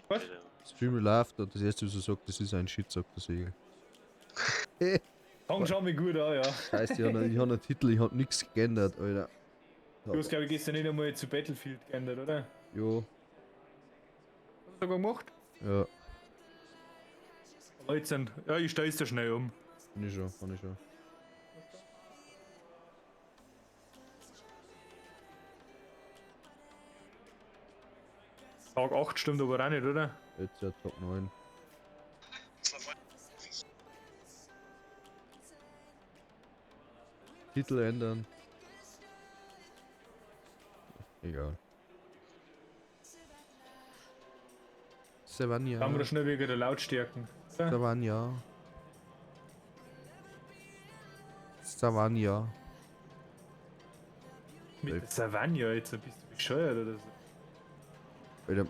Was? Stream läuft und das erste, was er sagt, das ist ein Shit, sagt der Segel. Fang schon mal gut an, ja. Scheiße, ich hab einen Titel, ich hab nichts geändert, Alter. Du hast, glaube ich, gestern nicht einmal zu Battlefield geändert, oder? Jo, Hast du sogar gemacht? ja, Aber jetzt sind, ja, ich stelle es da schnell um. kann ich schon, kann ich schon. Tag 8 stimmt aber auch nicht, oder? Jetzt ja Tag 9. Titel ändern. Egal. Savannah. Haben wir da schnell wegen der Lautstärken. Oder? Savannah. Savannah. Mit der Savannah jetzt, bist du bescheuert oder so? Alter,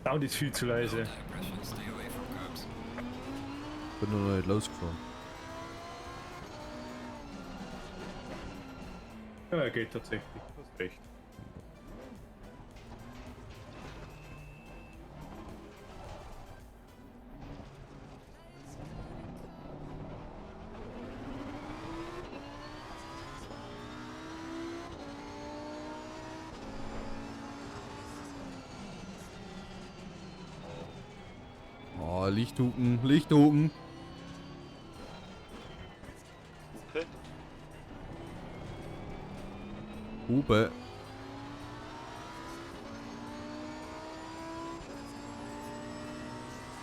Sound ist viel zu leise. bin noch nicht losgefahren. Ja, geht tatsächlich. Du hast recht. Oh, Lichthupen, Lichthupen. Hupe? Hupe.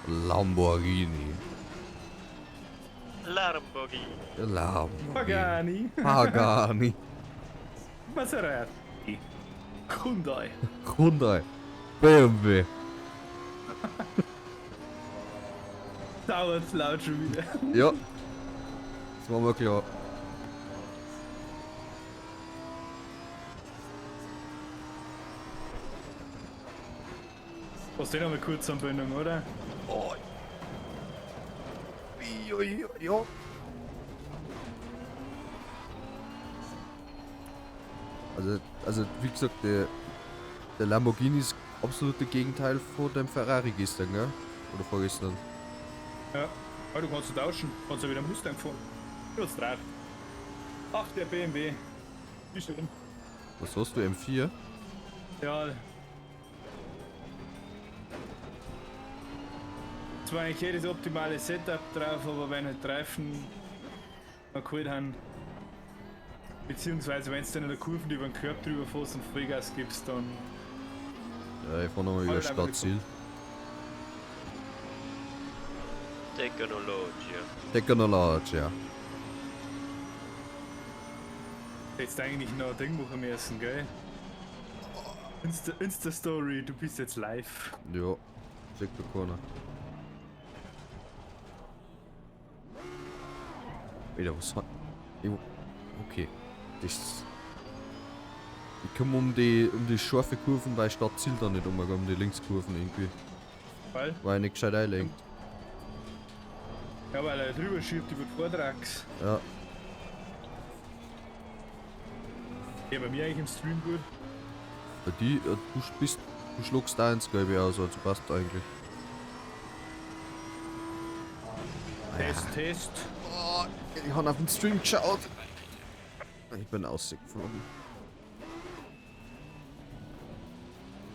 Lamborghini. Lamborghini. Lamborghini. Pagani. Pagani. Maserati. Hyundai. Hyundai. BMW. Dauert's laut schon wieder. Ja. Das war mir klar. Hast du den einmal kurz Anbindung, oder? Oh. Ja, ja, ja. Also, wie gesagt, der Lamborghini ist absolute Gegenteil von dem Ferrari gestern, gell? Oder vorgestern. Ja. Aber du kannst du tauschen. Kannst du wieder Mustang fahren. Du hast drauf. Ach, der BMW. Wie schön. Was hast du, M4? Ja. Zwar eigentlich jedes optimale Setup drauf, aber wenn halt die Reifen noch geholt haben, beziehungsweise wenn du dann in der Kurve über den Körper drüber fährst und Vollgas gibst, dann Ja, ich fahr nochmal über Voll damit Stadtziel. Technologia. Technology, ja. Hättest du eigentlich noch ein Ding machen müssen, gell? Insta-Story, du bist jetzt live. Ja, sieht doch keiner. Alter, was hat. Ich, okay. Das. Ich komme um die scharfe Kurven bei Stadtziel da nicht um, um die Linkskurven irgendwie. Weil? Weil ich nicht gescheit einlenkt. Ja, weil er drüber schiebt über die Vortrags. Ja. Ja, bei mir eigentlich im Stream gut. Bei die, du bist. Du schluckst da ins Gelbe aus, also passt eigentlich. Test, Test. Oh, ich hab auf den Stream geschaut. Ich bin ausgeflogen.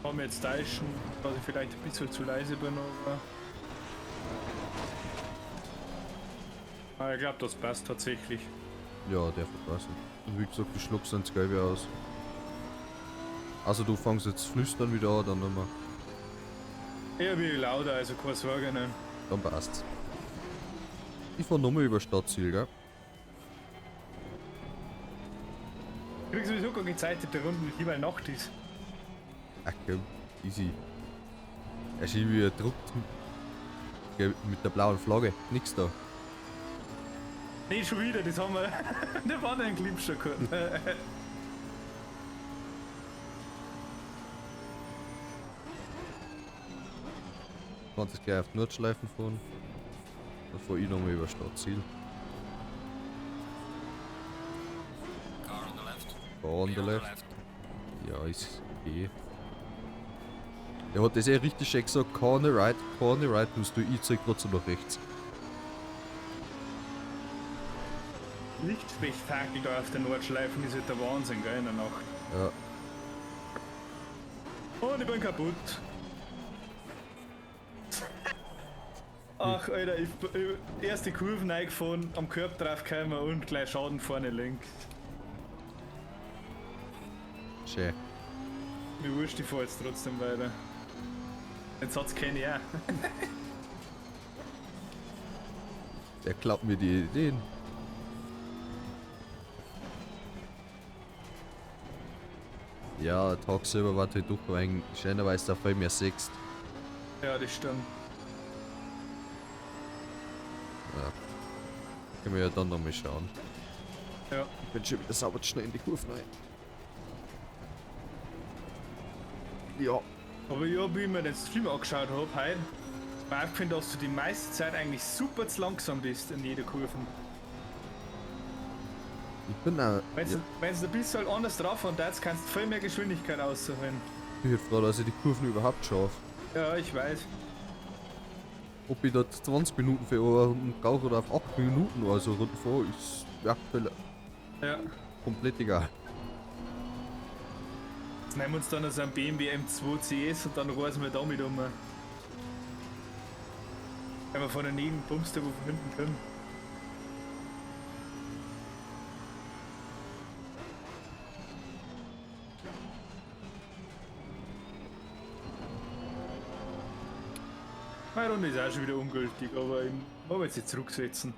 Kann mir jetzt täuschen, dass ich vielleicht ein bisschen zu leise bin, aber. Aber ich glaube, das passt tatsächlich. Ja, der verpassen. Und wie gesagt, du schluckst ins Gelbe aus. Also du fängst jetzt flüstern wieder an, dann nochmal. Eher wie lauter, also keine Sorge, ne? Dann passt's. Ich fahr nochmal über Stadtziel, gell? Ich krieg sowieso gar keine Zeit, der Runden nicht, weil Nacht ist. Ach komm, easy. Er ist irgendwie erdruckt mit der blauen Flagge. Nix da. Nee, schon wieder, das haben wir. Der war einen Clip schon gehabt. Kannst jetzt gleich auf die Nordschleifen fahren. Dann fahr ich nochmal über Stadtziel. Car on the left. Car on the Clear left. Ja, ist okay. Der hat das eh richtig schön gesagt, Corner right, tust du, ich zeig trotzdem nach rechts. Lichtspektakel da auf der Nordschleife ist halt der Wahnsinn, gell, in der Nacht. Ja. Und ich bin kaputt. Ach, Alter, ich erste Kurven eingefahren, am Körper drauf gekommen und gleich Schaden vorne links. Schön. Mir wurscht, ich fahr jetzt trotzdem weiter. Den Satz kenne ich auch. Der klaut mir die Ideen. Ja, tagsüber war halt doch ein schöner, weil es da viel mehr siehst. Ja, das stimmt. Ja. Können wir ja dann nochmal schauen. Ja. Ich bin schon wieder sauber schnell in die Kurven rein. Ja. Aber ja, wie ich mir den Stream angeschaut habe heute, ist mir aufgefallen, dass du die meiste Zeit eigentlich super zu langsam bist in jeder Kurve. Ich bin auch. Wenn Ja, du ein bisschen anders drauf und jetzt kannst du viel mehr Geschwindigkeit aussuchen. ich bin froh, dass ich die Kurven überhaupt schaffe. Ja, ich weiß. Ob ich da 20 Minuten für eine Runde brauche oder auf 8 Minuten oder so Runden fahre, ist aktuell Ja. komplett egal. Jetzt nehmen wir uns dann so einen BMW M2 CS und dann reißen wir damit um. Wenn wir von den Nähen pumpst, der wo von hinten kommt. Meine Runde ist auch schon wieder ungültig, aber ich muss jetzt nicht zurücksetzen.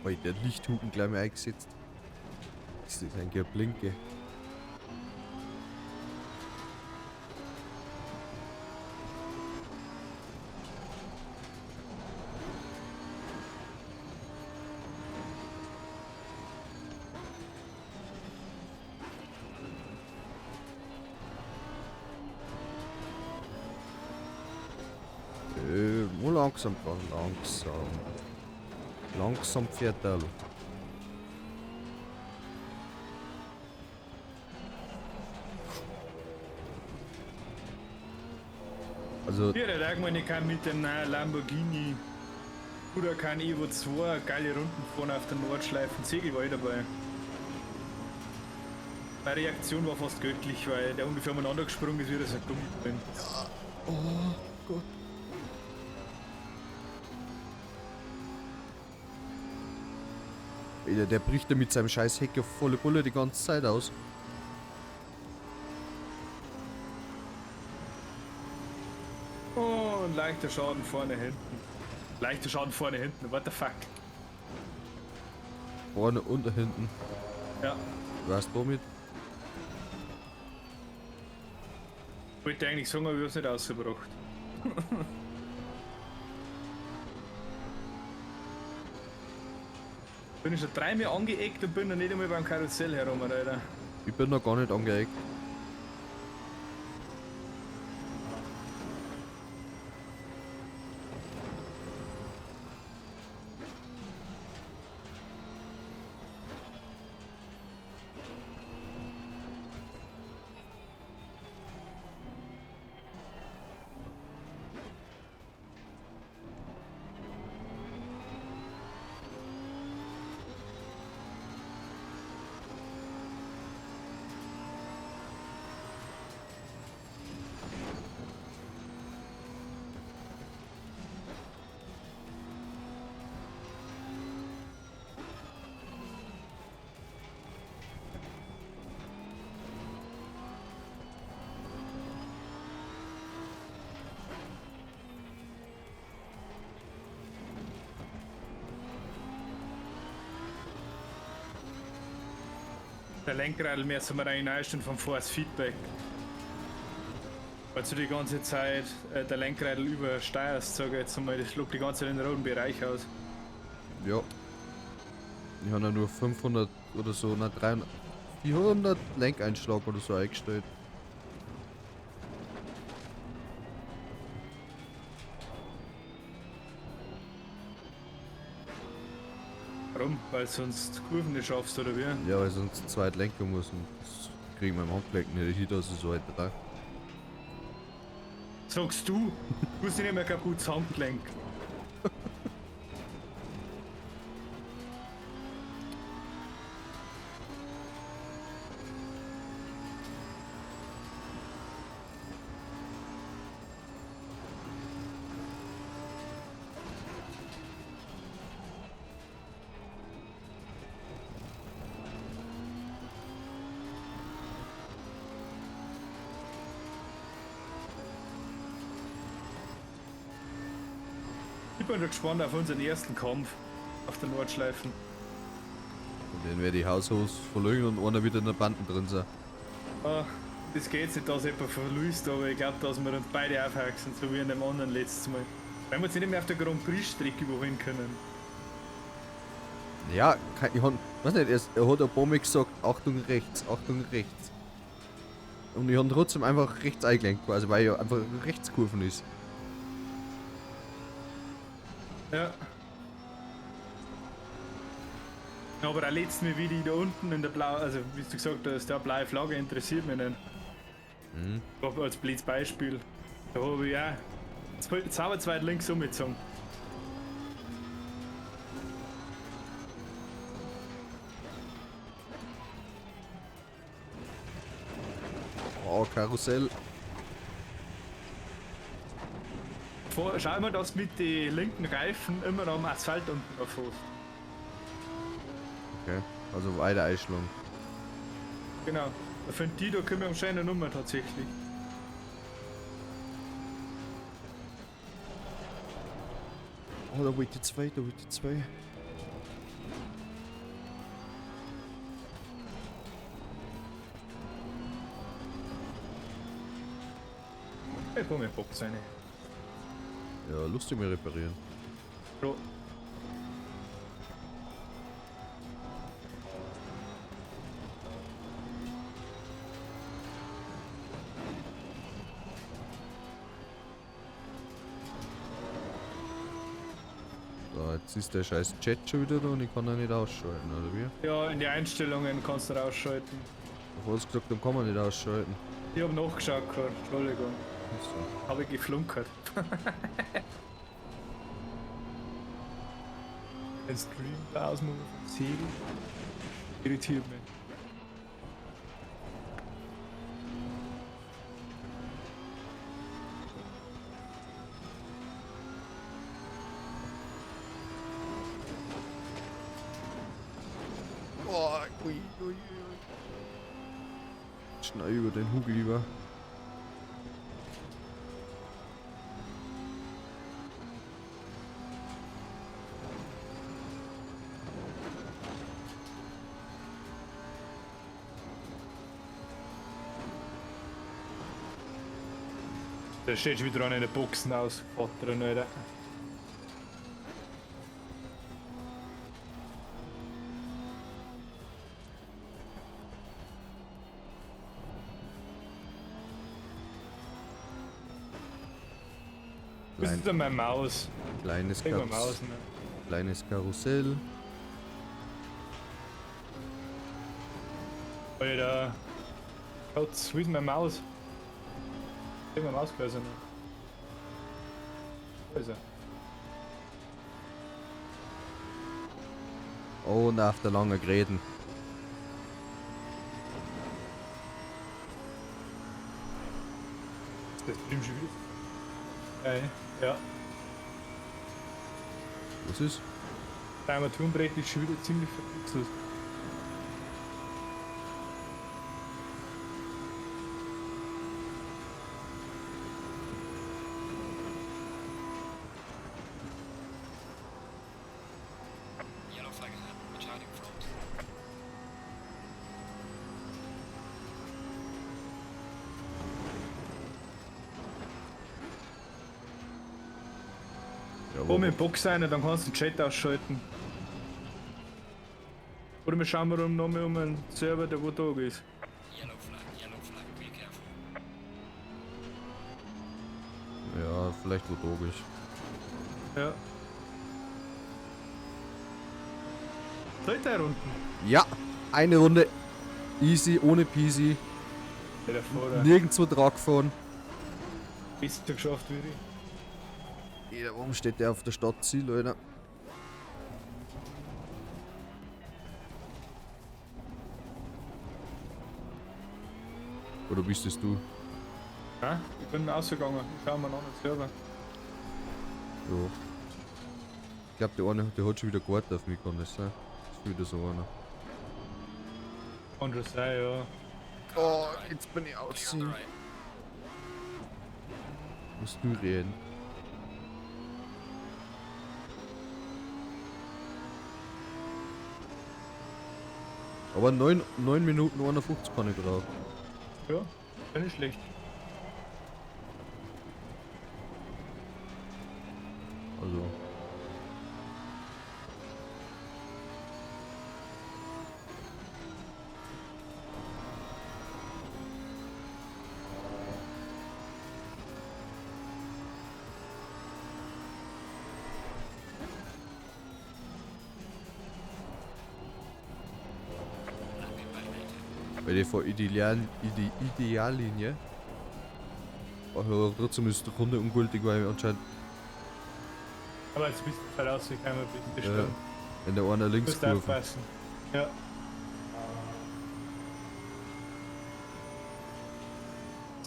Weil der Lichthupen gleich mal eingesetzt. Das ist ein Geblinke. Nur langsam, langsam. Langsam Pferdal. Also, Ja, der Dagmar, ich kann mit dem neuen Lamborghini Huracan Evo 2 geile Runden fahren auf der Nordschleife. Segel war ich dabei. Meine Reaktion war fast göttlich, weil der ungefähr umeinander gesprungen ist, wie das ein Gummi bin. Oh Gott. Alter, der bricht ja mit seinem scheiß Heck auf volle Bulle die ganze Zeit aus. Oh, und leichter Schaden vorne hinten. Leichter Schaden vorne hinten, what the fuck? Vorne und hinten. Ja. Weißt du womit? Wollte eigentlich sagen, aber ich hab's nicht ausgebracht. Bin ich schon dreimal angeeckt und bin noch nicht einmal beim Karussell herum, Alter. Ich bin noch gar nicht angeeckt. Der Lenkrad müssen wir eigentlich einstellen vom Force Feedback. Weil du die ganze Zeit der Lenkrad übersteuerst, sag ich jetzt einmal, das schlägt die ganze Zeit in den roten Bereich aus. Ja. Ich habe ja nur 500 oder so, na 300, 400 Lenkeinschlag oder so eingestellt. Warum? Weil sonst Kurven nicht schaffst, oder wie? Ja, weil sonst zu weit lenken muss und das kriegen wir im Handgelenk nicht hin, dass ich so weit da. Sagst du? Du hast nicht mehr kaputtes Handgelenk. Ich bin schon gespannt auf unseren ersten Kampf auf der Nordschleifen. Und dann werde ich Haushof verlögen und einer wieder in der Banden drin sein. Ah, das geht nicht, dass jemand verlust, aber ich glaube, dass wir uns beide aufhaxen, so wie in dem anderen letztes Mal. Weil wir uns nicht mehr auf der Grand Prix-Strecke überholen können. Ja, ich hab, weiß nicht, er hat ein paar Mal gesagt, Achtung rechts, Achtung rechts. Und ich hab trotzdem einfach rechts eingelenkt, quasi, weil ja einfach Rechtskurven ist. Ja. Aber auch letztes Mal, wie die da unten in der blauen, also wie du gesagt hast, der blaue Flagge interessiert mich nicht. Mhm. Als blödes Beispiel. Da habe ich auch sauber zweit links umgezogen. Oh, Karussell. Schau mal, dass mit den linken Reifen immer noch am Asphalt unten fährst. Okay, also weiter einschlagen. Genau. Da finde die, da können wir anscheinend Nummer tatsächlich. Oh, da wollte ich zwei, da wollte ich zwei. Ich hol mir Box eine. Ja, lustig mal reparieren. So. So, jetzt ist der scheiß Chat schon wieder da und ich kann ihn nicht ausschalten, oder wie? Ja, in die Einstellungen kannst du ausschalten. Du hast gesagt, dann kann man nicht ausschalten. Ich hab nachgeschaut gehabt, Entschuldigung. So. Habe ich geflunkert. Den Stream da ausmachen vom Segel irritiert mich. Oh, ui, ui, ui. Schnell über den Hugel über. Der steht schon wieder an den Boxen aus, Vater, Alter. Wo ist denn meine Maus? Kleines, Maus, ne? Kleines Karussell. Alter. Gott, wo ist meine Maus? Ich hab meine Maus nicht. Wo ist er? Oh, und auf der langen Gräten. Ist das Stream schon wieder? Ey, ja. Was ist? Der Armaturenbrett ist schon wieder ziemlich verpixelt. Yellow flag ahead, watch out in front. Ja, Oben in Box rein, dann kannst du den Chat ausschalten. Oder wir schauen mal um nochmal um einen Server, der wo da ist. Yellow flag, yellow flag, be careful. Ja, vielleicht wo da ist. Ja. Dritte Runden. Ja, eine Runde. Easy, ohne peasy. Der Fahrer. Nirgendwo dran gefahren. Bist du geschafft, wie ich. Ja, warum steht der auf der Stadtziel, Alter? Oder bist das du? Ja, ich bin rausgegangen. Ich schau mir noch nicht selber. Ja. Ich glaube, der eine, der hat schon wieder gewartet auf mich, kann das sein? Das ist wieder so einer. Kann schon sein, ja. Oh, jetzt bin ich Clear on the aussehen. right. Musst du reden. Aber 9 Minuten 51 kann ich brauchen. Ja, ist nicht schlecht. Also. Lap invalidated. Weil die vor Ideallinie. Aber trotzdem ist die Runde ungültig, weil anscheinend Aber jetzt bist du halt rausgekommen, bist du Ja, schon. in der einer Musst Linkskurve. aufpassen. Ja.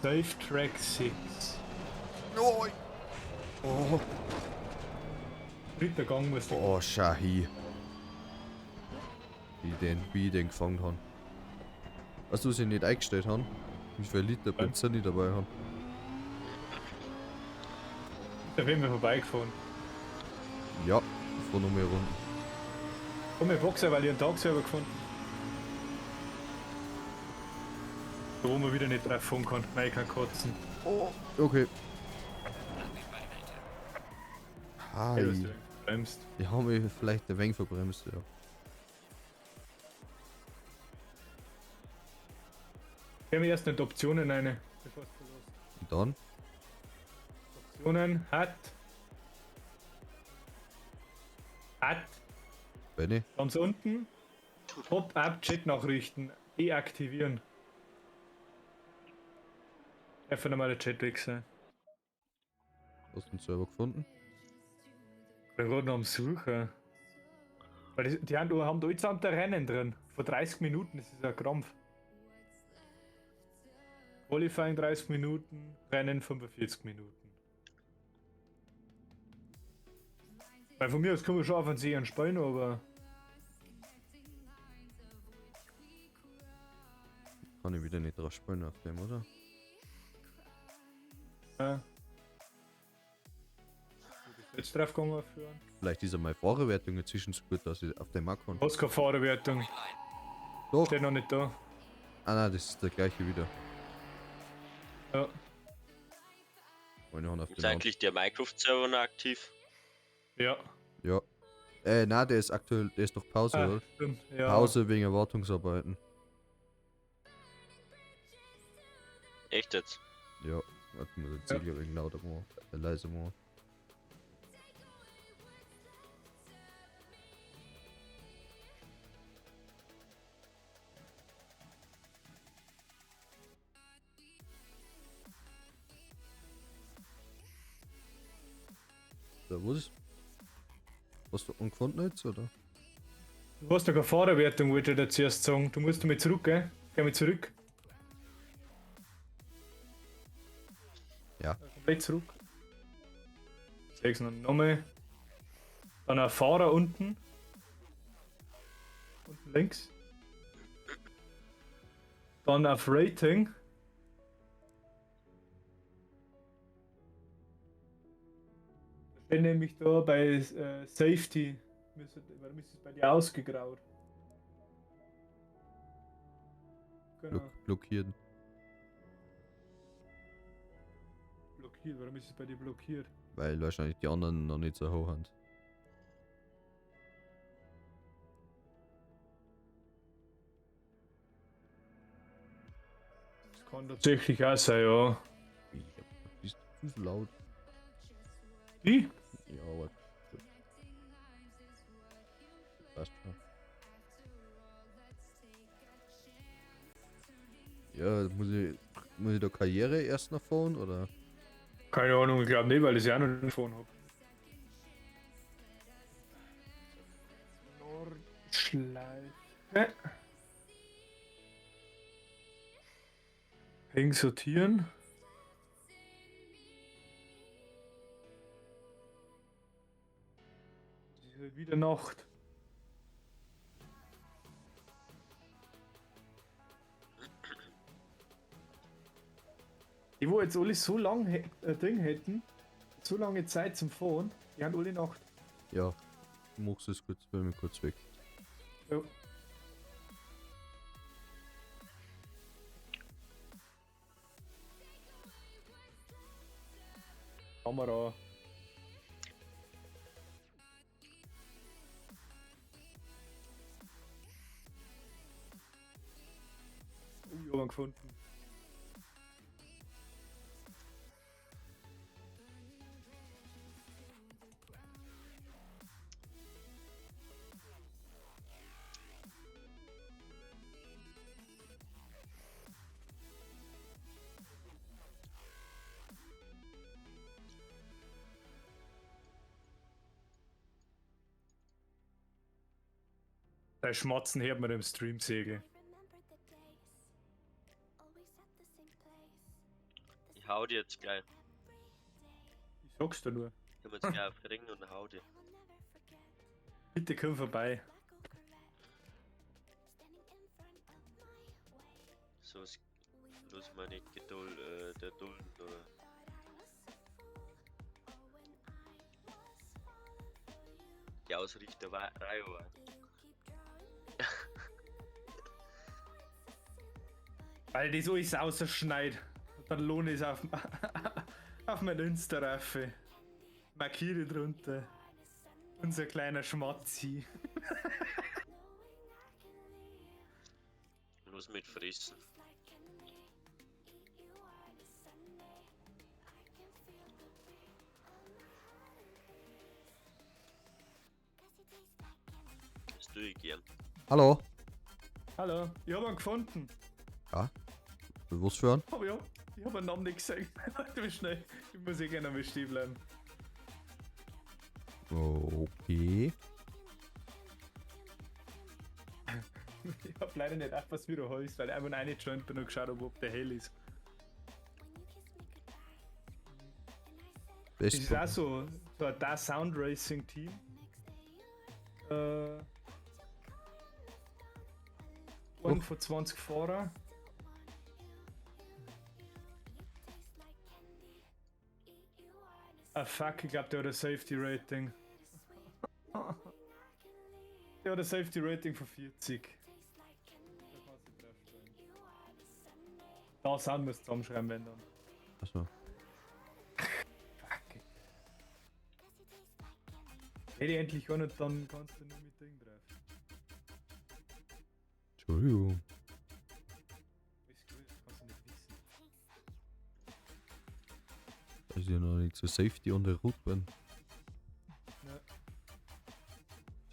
Safe Track 6. Oh, oh. Dritter Gang muss Oh, schau hier. Wie ich den gefangen habe. Weißt du, was ich nicht eingestellt habe? Wie viel Liter Benzin ich dabei habe. Da bin ich vorbeigefahren. Ja, ich fahr noch mehr Runden. Komm, ich Boxer, weil ich einen Tag selber gefunden. Da wo man wieder nicht drauf fahren kann. Nein, ich kann kotzen. Oh, okay. Lap invalidated. Hi. Hey, was du bremst. Die haben mich vielleicht ein wenig verbremst, ja. Ich habe erst nicht Optionen rein, bevor es verlässt. Und dann? Optionen hat. Hat. Benny? Ganz unten. Pop-up Chat-Nachrichten deaktivieren. Einfach nochmal der Chat weg sein. Hast du den Server gefunden? Ich bin gerade noch am Suchen. Weil die haben da allesamt ein Rennen drin. Vor 30 Minuten, das ist ein Krampf. Qualifying 30 Minuten, Rennen 45 Minuten. Weil von mir aus können wir schon auf einen See spielen, aber Kann ich wieder nicht drauf spielen auf dem, oder? Ja. Wo bist du jetzt drauf gegangen führen? Vielleicht ist ja meine Fahrerwertung inzwischen so gut, dass ich auf dem auch kann. Hast keine Fahrerwertung. Green light. Doch. Steht noch nicht da. Ah nein, das ist der gleiche wieder. Ja. Meine haben auf Ist den anderen. eigentlich der Minecraft-Server noch aktiv? Ja. Ja. Nein, der ist aktuell, der ist doch Pause, Ah, oder? stimmt. Ja. Pause wegen Erwartungsarbeiten. Echt jetzt? Ja, warte mal, den Ziegler wegen lauter machen, leiser machen. Da, wo ist? Hast du einen gefunden jetzt, oder? Du hast doch keine Fahrerwertung, wollte ich dir zuerst sagen. Du musst mal zurück, gell? Geh mal zurück. Ja. Komplett zurück. Sechs noch nochmal. Dann ein Fahrer unten. Unten links. Dann auf Rating. Da steht nämlich da bei Safety. Warum ist das bei dir ausgegraut? Genau. Blockiert. Blockiert, warum ist es bei dir blockiert? Weil wahrscheinlich die anderen noch nicht so hoch sind. Das kann tatsächlich auch sein, ja. Wie, bist du zu laut? Die? Ja, aber. Passt schon. Ja, muss ich da Karriere erst noch fahren oder? Keine Ahnung, ich glaube nicht, weil ich es ja auch noch nicht gefahren habe. Nordschleife. Ping sortieren. Es ist halt wieder Nacht. Die, wo jetzt alle so lang Ding hätten, so lange Zeit zum Fahren, die haben alle Nacht. Ja. Du machst es kurz, bin mir kurz weg. Ja. Kamera. Ich hab ihn gefunden. Dein Schmatzen hört man im Stream-Segel. Ich hau dir jetzt gleich. Ich sag's dir nur. Ich komm jetzt gleich auf den Ring und hau dir. Bitte komm vorbei. So was los mal nicht Geduld, der Dulden oder. Die Ausrichterei war. Weil das alles ausschneit. Dann lohnt es auf, auf mein Insta rauf. Markiere drunter. Unser kleiner Schmatzi. Los mit Fressen. Das tue ich gern. Hallo? Hallo, ich hab ihn gefunden. Ja? Was für ein? Aber ja, ich hab einen Namen nicht gesehen. Warte mal schnell. Ich muss eh gerne mal stehen bleiben. Okay. Ich hab leider nicht aufgepasst, wie du heißt, weil ich einfach reingejoint bin und geschaut habe, ob der hell ist. Das Best ist auch so ein Da Sound Racing Team. Einen von 20 Fahrer. Ah fuck, ich glaub, der hat ein Safety Rating. Der hat ein Safety Rating von 40. Da kannst du draufstellen. Da Sound musst du zusammenschreiben, wenn dann. Achso. Fuck. Hätte ich endlich an und dann kannst du nur mit Ding drauf. Entschuldigung. Ist gut, das kannst du nicht wissen. Dass ich ja noch nicht so Safety on the road bin. Ja.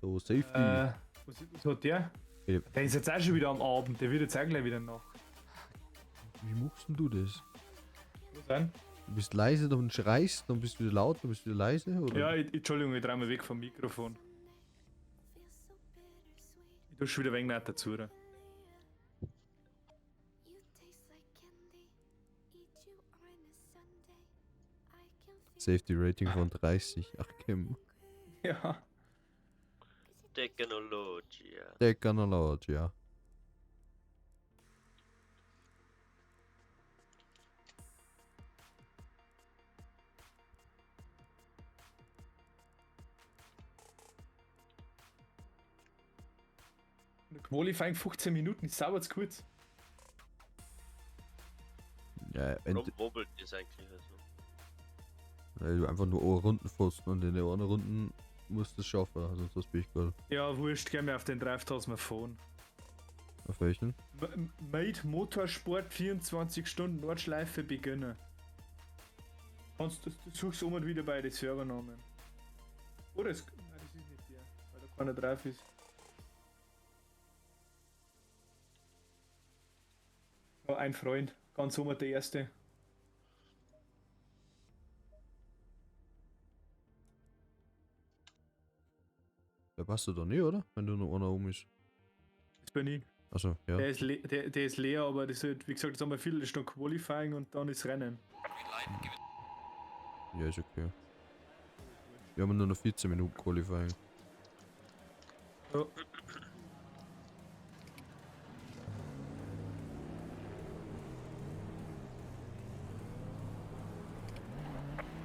So, Safety. Was hat der? Ja. Der ist jetzt auch schon wieder am Abend, der wird jetzt auch gleich wieder Nacht. Wie machst denn du das? Was denn? Du bist leise, dann schreist, dann bist du wieder laut, dann bist du wieder leise, oder? Ja, Entschuldigung, ich drehe mich weg vom Mikrofon. Ich tue schon wieder ein wenig näher dazu. Safety Rating von 30. Ach, Kim. Ja. Technology. Technology, ja. Qualifying 15 Minuten ist sauber zu kurz. Ja, wenn Warum wobbelt das eigentlich so? weil du einfach nur eine Runden fährst und in der einen Runden musst du es schaffen, sonst hast du Pech gehabt. Ja, wurscht, geh mir auf den Draft mir fahren. Auf welchen? Made Motorsport 24 Stunden Nordschleife beginnen. Kannst du, du suchst um und wieder bei den Servernamen. Oder es. Nein, das ist nicht der, weil da keiner drauf ist. Ja, ein Freund, ganz oben der Erste. Da passt du da nicht, oder? Wenn du noch einer oben ist. Das bin ich. Also, ja. Der ist, der ist leer, aber das ist halt, wie gesagt, das haben wir Viertelstunde Qualifying und dann ist Rennen. Green light, give it Ja, ist okay. Wir haben nur noch 14 Minuten Qualifying. Ja.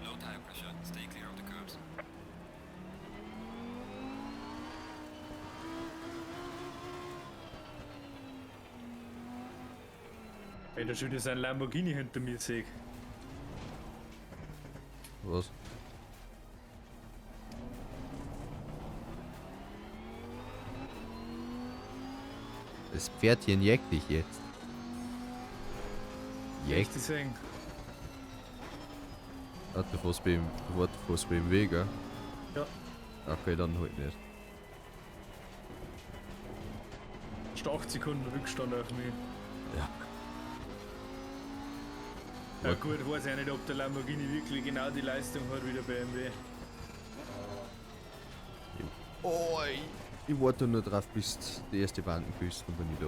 low tire pressure. Stay clear of the curbs. Ey, da schon wieder sein Lamborghini hinter mir sehe. Was? Das Pferdchen jägt dich jetzt. Jägt? Echt deswegen. Ah, du fährst BMW, du fährst BMW, gell? Ja. Okay, dann halt nicht. Hast 8 Sekunden Rückstand auf mich. Ja. Ja gut, weiß ich auch nicht, ob der Lamborghini wirklich genau die Leistung hat wie der BMW. Oh, ich warte nur drauf, bis die erste Banden küsst und bin ich da.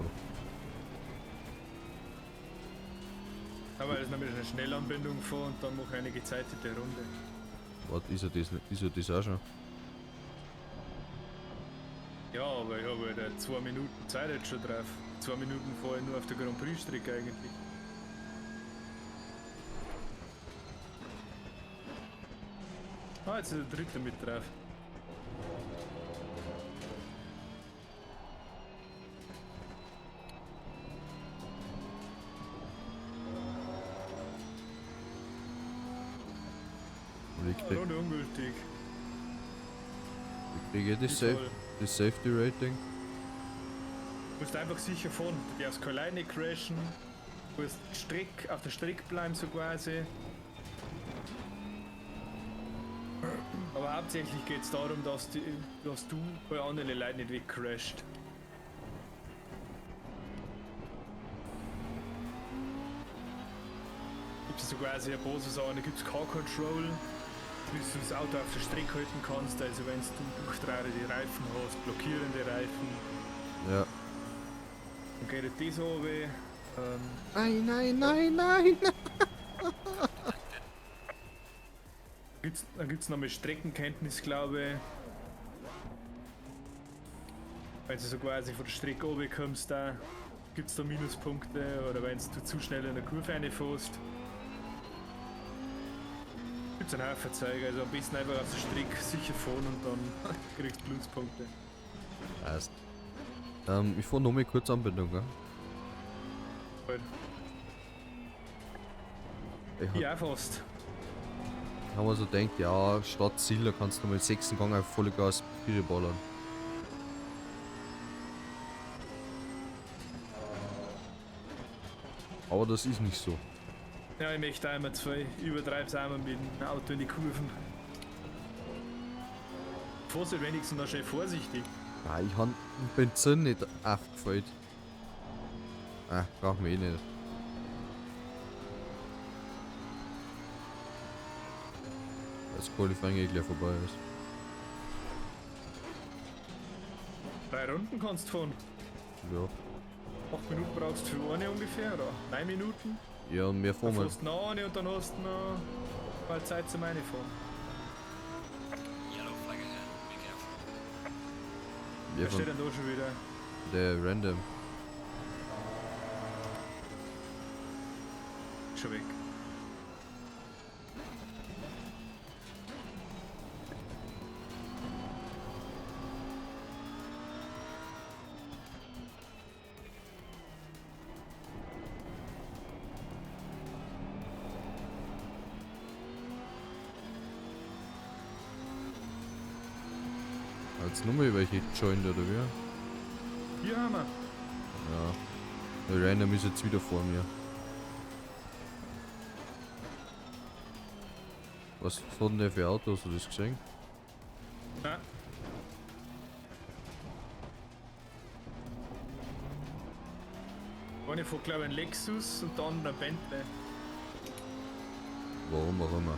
Aber das ist nämlich eine Schnellanbindung vor und dann mache ich eine gezeitete Runde. Warte, ist er das, ist er das auch schon? Ja, aber ich habe halt 2 Minuten Zeit jetzt schon drauf. 2 Minuten vorher nur auf der Grand Prix-Strecke eigentlich. Ah, jetzt ist der dritte mit drauf. Und ich krieg, Runde ungültig. ich krieg eh das, Wie Safe, toll. das Safety Rating. Du musst einfach sicher fahren. Du darfst keine Leine crashen. Du musst auf der Strecke bleiben, so quasi. Aber hauptsächlich geht es darum, dass du bei anderen Leuten nicht wegcrasht. Gibt es so quasi ein paar so Sachen, da gibt es Car Control, bis du das Auto auf der Strecke halten kannst, also wenn du durchdrehende Reifen hast, blockierende Reifen. Ja. Dann geht das runter. Nein, nein, nein, nein! Dann gibt's noch mal Streckenkenntnis, glaube ich. Wenn du so quasi von der Strecke oben kommst, da gibt's da Minuspunkte, oder wenn du zu schnell in der Kurve reinfährst. Gibt's einen Haufen Zeug, also am besten einfach auf der Strecke sicher fahren und dann kriegst du Pluspunkte. Passt. Ich fahr noch mal kurz Anbindung, gell? Halt. Ich hab, Ja, fast. hab mir so gedacht, ja, statt Ziel, da kannst du mal 6. Gang auf volle Gas Viere ballern. Aber das ist nicht so. Ja, ich möchte einmal zwei. Übertreib's einmal mit dem Auto in die Kurven. Fahrst du wenigstens noch schön vorsichtig. Nein, ich hab Benzin nicht aufgefüllt. Ah, brauchen wir eh nicht. Das Qualifying eh gleich vorbei ist. 3 Runden kannst du fahren. Ja. 8 Minuten brauchst du für eine ungefähr, oder? 9 Minuten? Ja, und mehr Dann fahren wir. fährst du noch eine und dann hast du noch mal Zeit zum Einfahren. Yellow flag ahead. Be careful. Wer Wer steht von denn da schon wieder? der Random. Schon weg. Jetzt nochmal welche joined oder wie? Hier haben wir. Ja. Der Random ist jetzt wieder vor mir. Was hat denn der für Auto? Hast du das gesehen? Nein. Eine von, glaube ich, ein Lexus und der andere ein Bentley. Warum auch immer.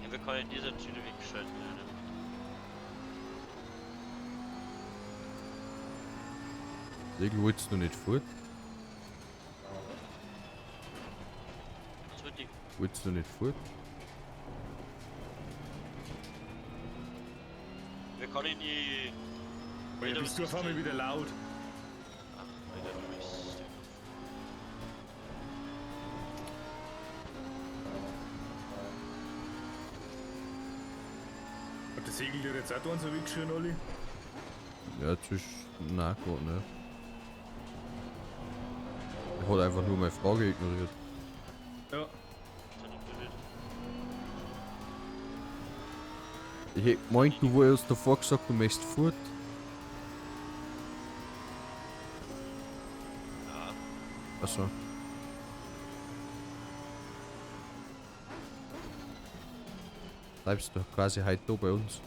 Ja, wir können dieser Tüte weggeschaltet werden. Segel wolltest du nicht fort? Was wird die? Wolltest du nicht fort? Wir können die. Oh, ja, bist du auf einmal wieder laut. Ach, Alter, du bist. Hat der Segel dir jetzt auch da so weggeschrien, Olli? Ja, zwischen. Nein, gerade nicht. Ich hat einfach nur meine Frage ignoriert. Ja. Das hat ignoriert. Ich hätt gemeint, du wolltest davor gesagt, du möchtest fort. Ja, Achso. Bleibst du quasi heute da bei uns.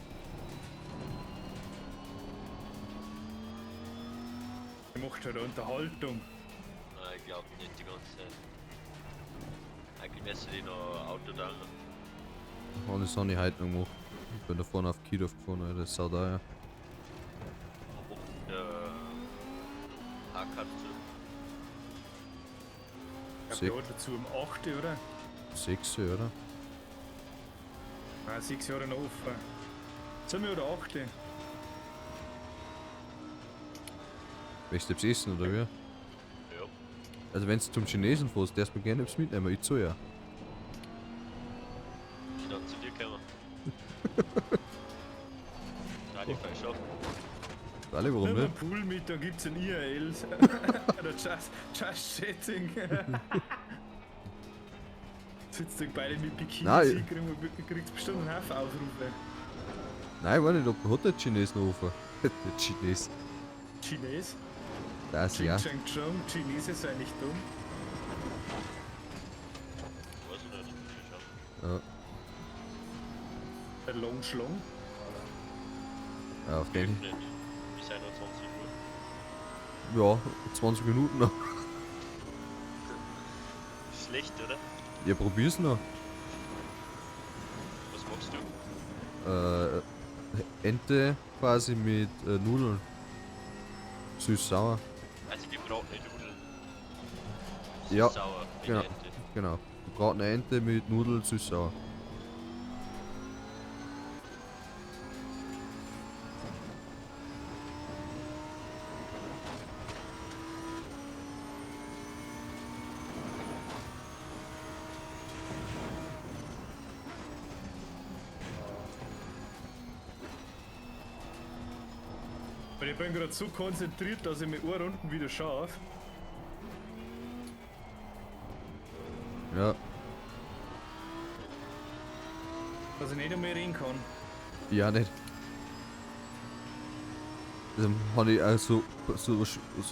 Ich macht halt eine Unterhaltung. nein, ich glaub nicht die ganze Zeit. Eigentlich wärst du die noch Auto da. Und das habe ich heute noch gemacht. Ich bin da vorne auf Kiedorf gefahren, Alter, das ist sau teuer. Am Wochenende. Tag hat zu. Ich glaube, der hat dazu um 8, oder? 6, oder? Nein, 6 Jahre noch offen. Sind wir oder 8? Möchtest du etwas essen, oder wie? Ja. Also wenn du zum Chinesen fährst, darfst du mir gerne etwas mitnehmen, ich zahl ja. Ich dann zu dir kommen. Nein, die falsch auf. Alle, warum Nimm einen nicht? Pool mit, da gibt's ein IRL. Oder just Chatting. Sitzt ihr beide mit Bikini, Nein. kriegst bestimmt einen Haufen Aufrufe. Nein, ich weiß nicht, ob hat der Chinesen offen. Der Chines. Chines? Das Ching ja. Chang Chong, Chinese sei nicht dumm. Weiß ich nicht. Ich schau. Ja, Der Long Schlong. ja, auf den. Nicht. Bis 21 Uhr. Ja, 20 Minuten noch. Schlecht, oder? Ja, probier's noch. Was machst du? Ente quasi mit Nudeln. Süß-sauer. Also gebratene Nudeln. Ja, Sauer mit genau. Ente. Genau. Gebratene Ente mit Nudeln, süß-sauer. Und ich bin gerade so konzentriert, dass ich mich eine Runden wieder schaffe. Ja, Dass ich nicht einmal reden kann. ja nicht. Das habe ich auch so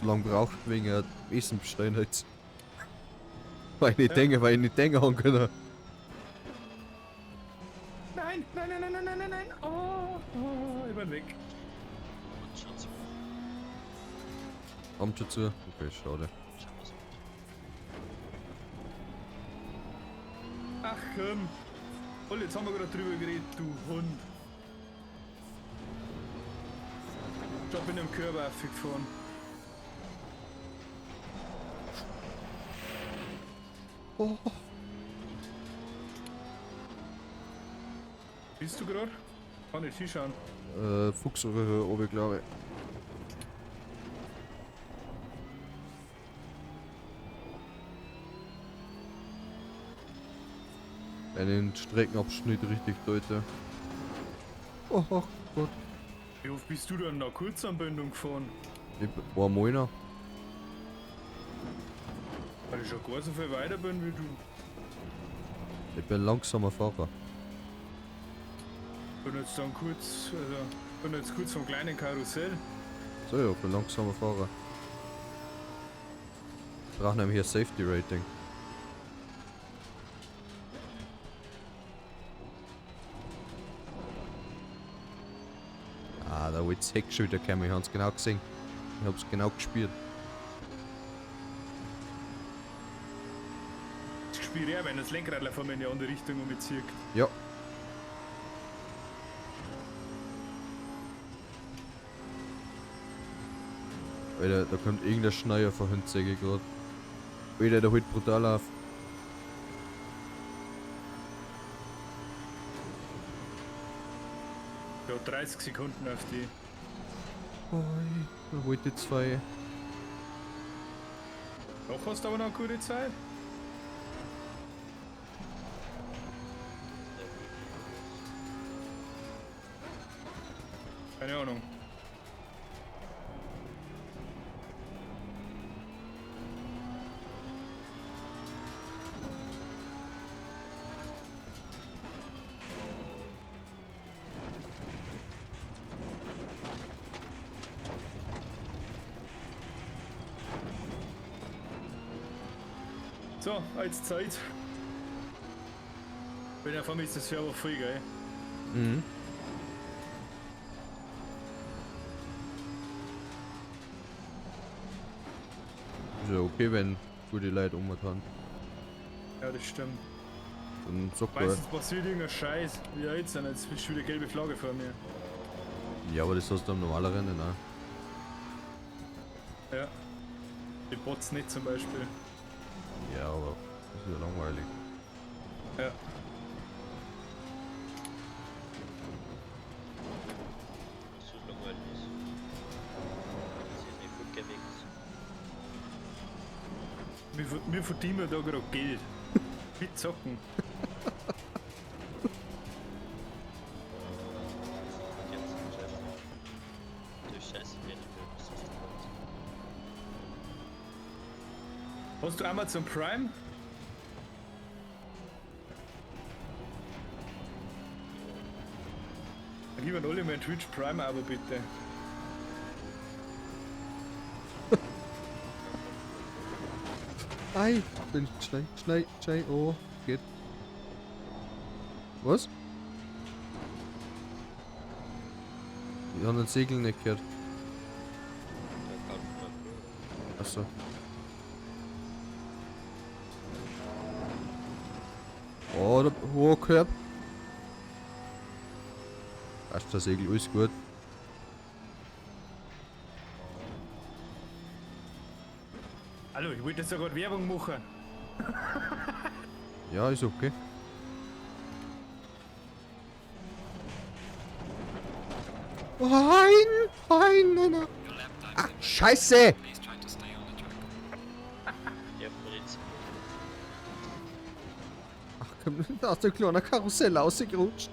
lange gebraucht wegen Essen bestellen halt. Weil ich nicht Ja. denke, weil ich nicht denken haben können. Nein, nein, nein, nein, nein, nein, nein, nein. Oh, oh, ich bin weg. Und schon zu. Kommt schon zu? Okay, schade. Schauen wir's. Ach komm. Olli, jetzt haben wir gerade drüber geredet, du Hund. Ich bin im Körper aufgefahren. Oh. Bist du gerade? Kann ich hinschauen. Fuchsröhre oben, glaube ich. Einen Streckenabschnitt richtig deute. Oh, oh Gott. Wie oft bist du denn nach Kurzanbindung gefahren? Ich war Moiner. Weil ich schon gar so viel weiter bin wie du. Ich bin langsamer Fahrer. Bin jetzt dann kurz, also bin jetzt kurz vom kleinen Karussell. So, ja, ich bin langsamer Fahrer. Ich brauche nämlich ein Safety Rating. Ah, da wollte das Heck schon wieder kommen. Ich hab's genau gesehen. Ich hab's genau gespürt. Das spüre ich auch, wenn das Lenkrad vor mir in die andere Richtung umzieht. Ja. Alter, da kommt irgendein Schneier von hinten, seh ich grad. Alter, der holt brutal auf. Ja, 30 Sekunden auf die. Oi, da holt die zwei. Noch hast du aber noch eine gute Zeit. Keine Ahnung. So, jetzt Zeit. Bin ja vor mir ist das Server voll, gell? Mhm. Ist ja okay, wenn gute Leute umgetan. Ja, das stimmt. Dann sagt er. Meistens passiert irgendein Scheiß. Ja, jetzt, dann jetzt ist schon wieder gelbe Flagge vor mir. Ja, aber das hast du am normalen Rennen auch. Ja. Die Bots nicht zum Beispiel. Ja, aber das ist ja langweilig. Ja. Was so langweilig ist. Das ist nicht gut gewesen. Wir verdienen da gerade Geld. Mit Zocken. Hast du Amazon Prime? Dann gib mir alle mein Twitch Prime Abo bitte. Ei, bin schnell, schnell, schnell, oh, geht. Was? Ich hab den Segel nicht gehört. Achso. Oh, der hohe Körb. Passt der Segel, alles gut. Hallo, ich wollte jetzt ja gerade Werbung machen. Ja, ist okay. Nein, nein, nein, nein. Ah, Scheiße! Please try to stay on the track. Ja, Fritz. Ach komm, da aus der kleinen Karussell rausgerutscht.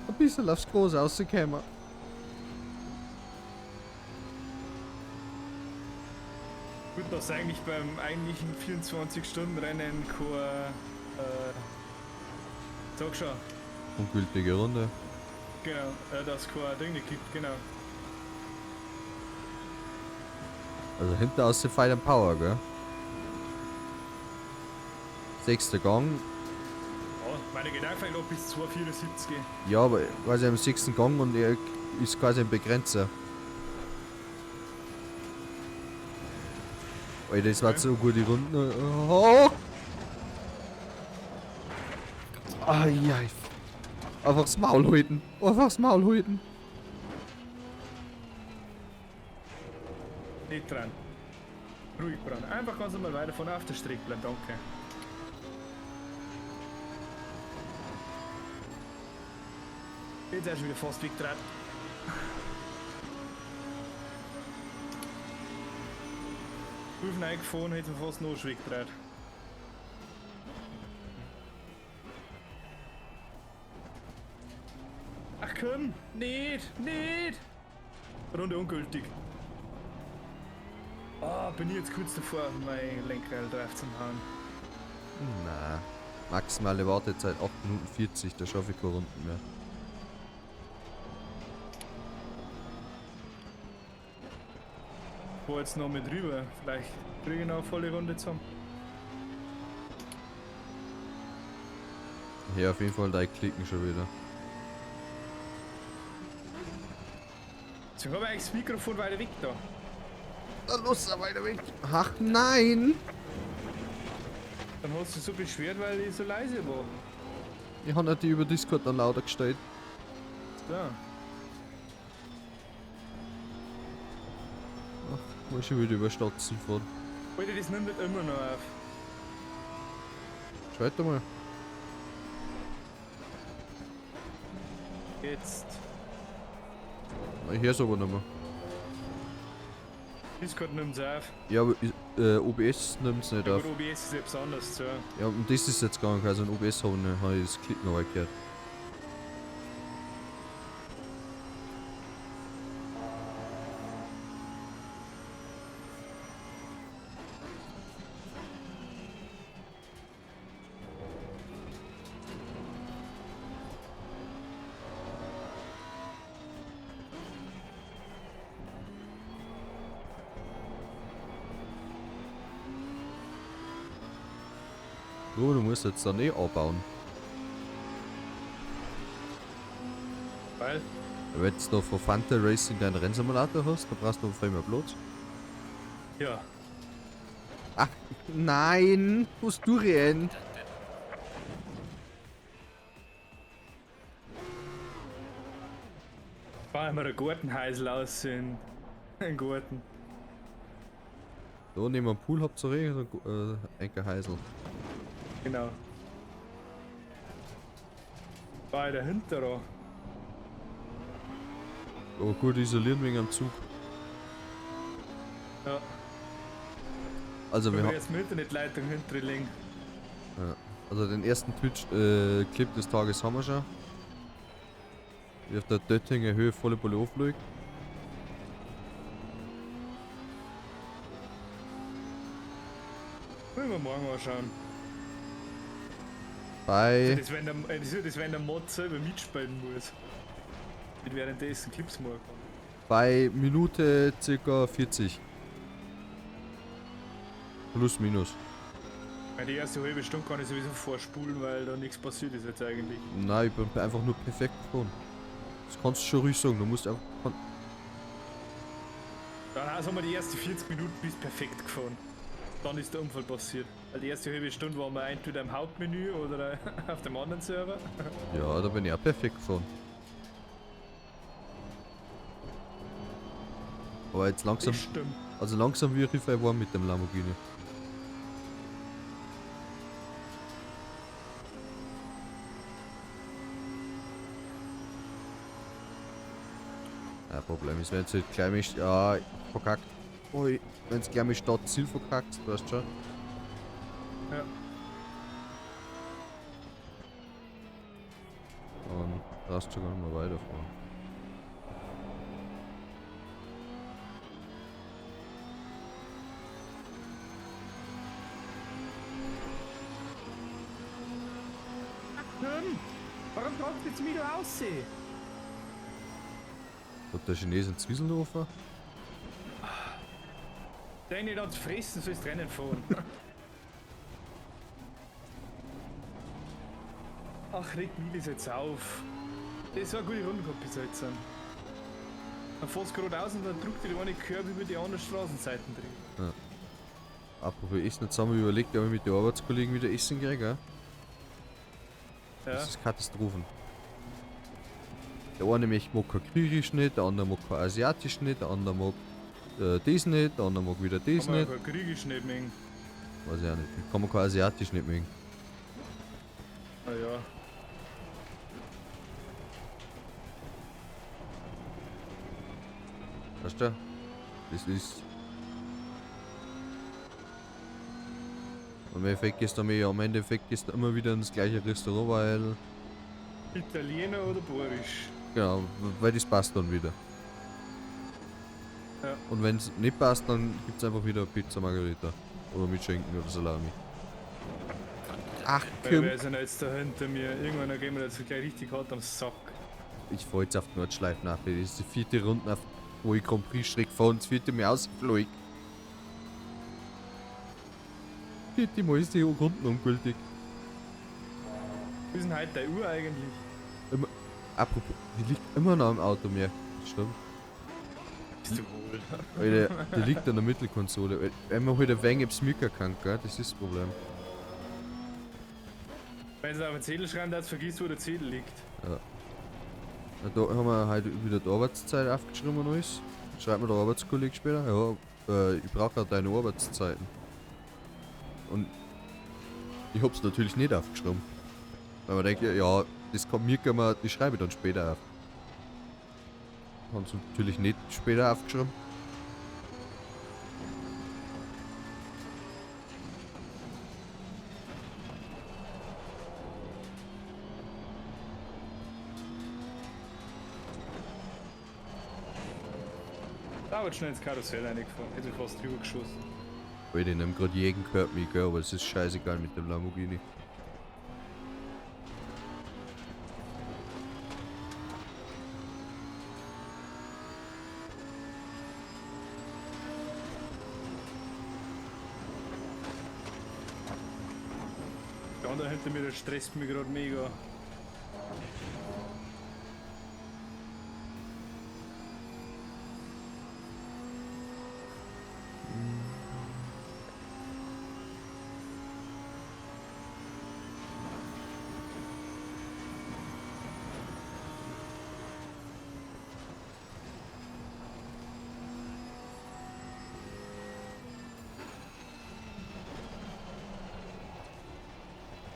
Ein bisschen aufs Große rausgekommen. Gut, dass eigentlich beim eigentlichen 24-Stunden-Rennen kein. Sag schon, Ungültige Runde. genau, dass kein Ding nicht gibt, genau. Also hinter aus der Fight and Power, gell? Sechster Gang. Ja, meine Gedanken vielleicht noch bis 2,74. Ja, aber quasi im sechsten Gang und er ist quasi ein Begrenzer. Alter, das war so gute Runde. Oh! Ai, ai. Einfach das Maul halten. Einfach das Maul halten. Nicht dran. Ruhig dran. Einfach ganz normal weiterfahren, auf der Strecke bleiben, danke. Jetzt erst wieder fast weggetragen. Prüfen eingefahren, hätten wir fast noch weggedreht. Ach komm, nicht, nicht! Runde ungültig. Ah, bin ich jetzt kurz davor, mein Lenkrad drauf zu hauen. Na. Maximale Wartezeit 8 Minuten 40, da schaffe ich keine Runden mehr. Fahr jetzt noch mit rüber. Vielleicht kriege ich noch eine volle Runde zusammen. Ja, auf jeden Fall drei Klicken schon wieder. So habe ich eigentlich das Mikrofon weiter weg da. Dann los, weiter weg. Ach nein! Dann hast du dich so beschwert, weil ich so leise war. Ich habe die über Discord dann lauter gestellt. So. Ach, muss schon wieder über Stadtziel fahren. Alter, das nimmt nicht immer noch auf. Schaut mal. Jetzt. Ich hör's aber nicht mehr. Discord nimmt's auf. Ja, aber OBS nimmt's nicht Ja, auf. gut, OBS ist etwas anderes, so. Ja, und das ist jetzt gar nicht, also in OBS habe ich das Klick noch gehört. Oh, du musst jetzt dann eh abbauen. Weil? Wenn du da von Fanta Racing deinen Rennsimulator hast, dann brauchst du viel mehr Platz. Ja. Ach, nein! Was du denn? Fahren wir einen Gartenhäusl aus in den Garten. Da neben dem Pool habt ihr eh so ein Häusl. Genau. War ich dahinter da. Oh, gut isolieren wegen am Zug. Ja. Also wir wir haben jetzt mit Internetleitung hinterlegen. Ja. Also den ersten Twitch-Clip des Tages haben wir schon. Wie auf der Döttinger Höhe volle Bulle auffliegt. Wollen wir morgen anschauen. Bei. Das, wenn der, das ist das, wenn der Mod selber mitspielen muss. Nicht währenddessen Clips machen kann. Bei Minute ca. 40. Plus minus. Weil die erste halbe Stunde kann ich sowieso vorspulen, weil da nichts passiert ist jetzt eigentlich. Nein, ich bin einfach nur perfekt gefahren. Das kannst du schon ruhig sagen, du musst einfach. Dann haben wir die ersten 40 Minuten bis perfekt gefahren. Dann ist der Unfall passiert. Weil die erste halbe Stunde waren wir entweder im Hauptmenü oder auf dem anderen Server. Ja, da bin ich auch perfekt gefahren. Aber jetzt langsam. Das stimmt. Also langsam wird ich warm mit dem Lamborghini. Ja, Problem ist, wenn du jetzt gleich mich, ja, verkackt. Ui, wenn es gleich mit Stadtziel verkackt, weißt du schon. Ja. Dann darfst du gar nicht mehr weiterfahren. Ach, warum tragt jetzt wieder aussehen? Hat der Chinesen Zwiebeln offen? Den nicht ans Fressen, sollst Rennen fahren. Ach, regt mich das jetzt auf. Das war eine gute Runde gehabt bis jetzt. Dann fährst du gerade aus und dann drückt dir die eine Körbe über die anderen Straßenseiten drin. Ja. Apropos Essen, jetzt haben wir überlegt, ob ich mit den Arbeitskollegen wieder essen gehe, gell? Ja. Das ist Katastrophen. Der eine mag kein Griechisch nicht, der andere mag kein Asiatisch nicht, der andere mag das nicht, der andere mag wieder das Kann man nicht. ja kein Griechisch nicht mögen. Weiß ich auch nicht. Kann man kein Asiatisch nicht mögen. Ah ja. Weißt du? Das ist. Im Endeffekt gehst du am Endeffekt gehst du immer wieder ins gleiche Restaurant, weil. Italiener oder Borisch? Genau, weil das passt dann wieder. Ja. Und wenn es nicht passt, dann gibt es einfach wieder Pizza Margherita. Oder mit Schinken oder Salami. Ach, Weil komm. wer ist denn jetzt da hinter mir? Irgendwann gehen wir jetzt gleich richtig hart am Sack. Ich fahr jetzt auf die Nordschleife nach. Das ist die vierte Runde, auf, wo ich Grand Prix schräg fahre und das vierte Mal ausgeflogen. Vierte Mal ist die Runden ungültig. Wie ist denn heute deine Uhr eigentlich? Immer, apropos, die liegt immer noch im Auto mehr. Das stimmt. Bist du wohl. Alter, die liegt an der Mittelkonsole. Wenn man halt ein wenig ob's Mika kann, gell? Das ist das Problem. Wenn sie auf den Zettel schreiben, dass vergisst, wo der Zettel liegt. Ja, da haben wir halt wieder die Arbeitszeit aufgeschrieben und alles. Schreibt mir der Arbeitskollege später, ja, ich brauche auch deine Arbeitszeiten. Und ich hab's natürlich nicht aufgeschrieben. Weil man denkt, ja, das kann mir man, die schreibe ich dann später auf. Haben sie natürlich nicht später aufgeschrieben. Da wird schnell ins Karussell reingefahren. Hätte ich fast drüber geschossen. Alter, ich nehm grad jeden gehört mich, gell, aber es ist scheißegal mit dem Lamborghini. Der andere hinter mir, der stresst mich gerade mega.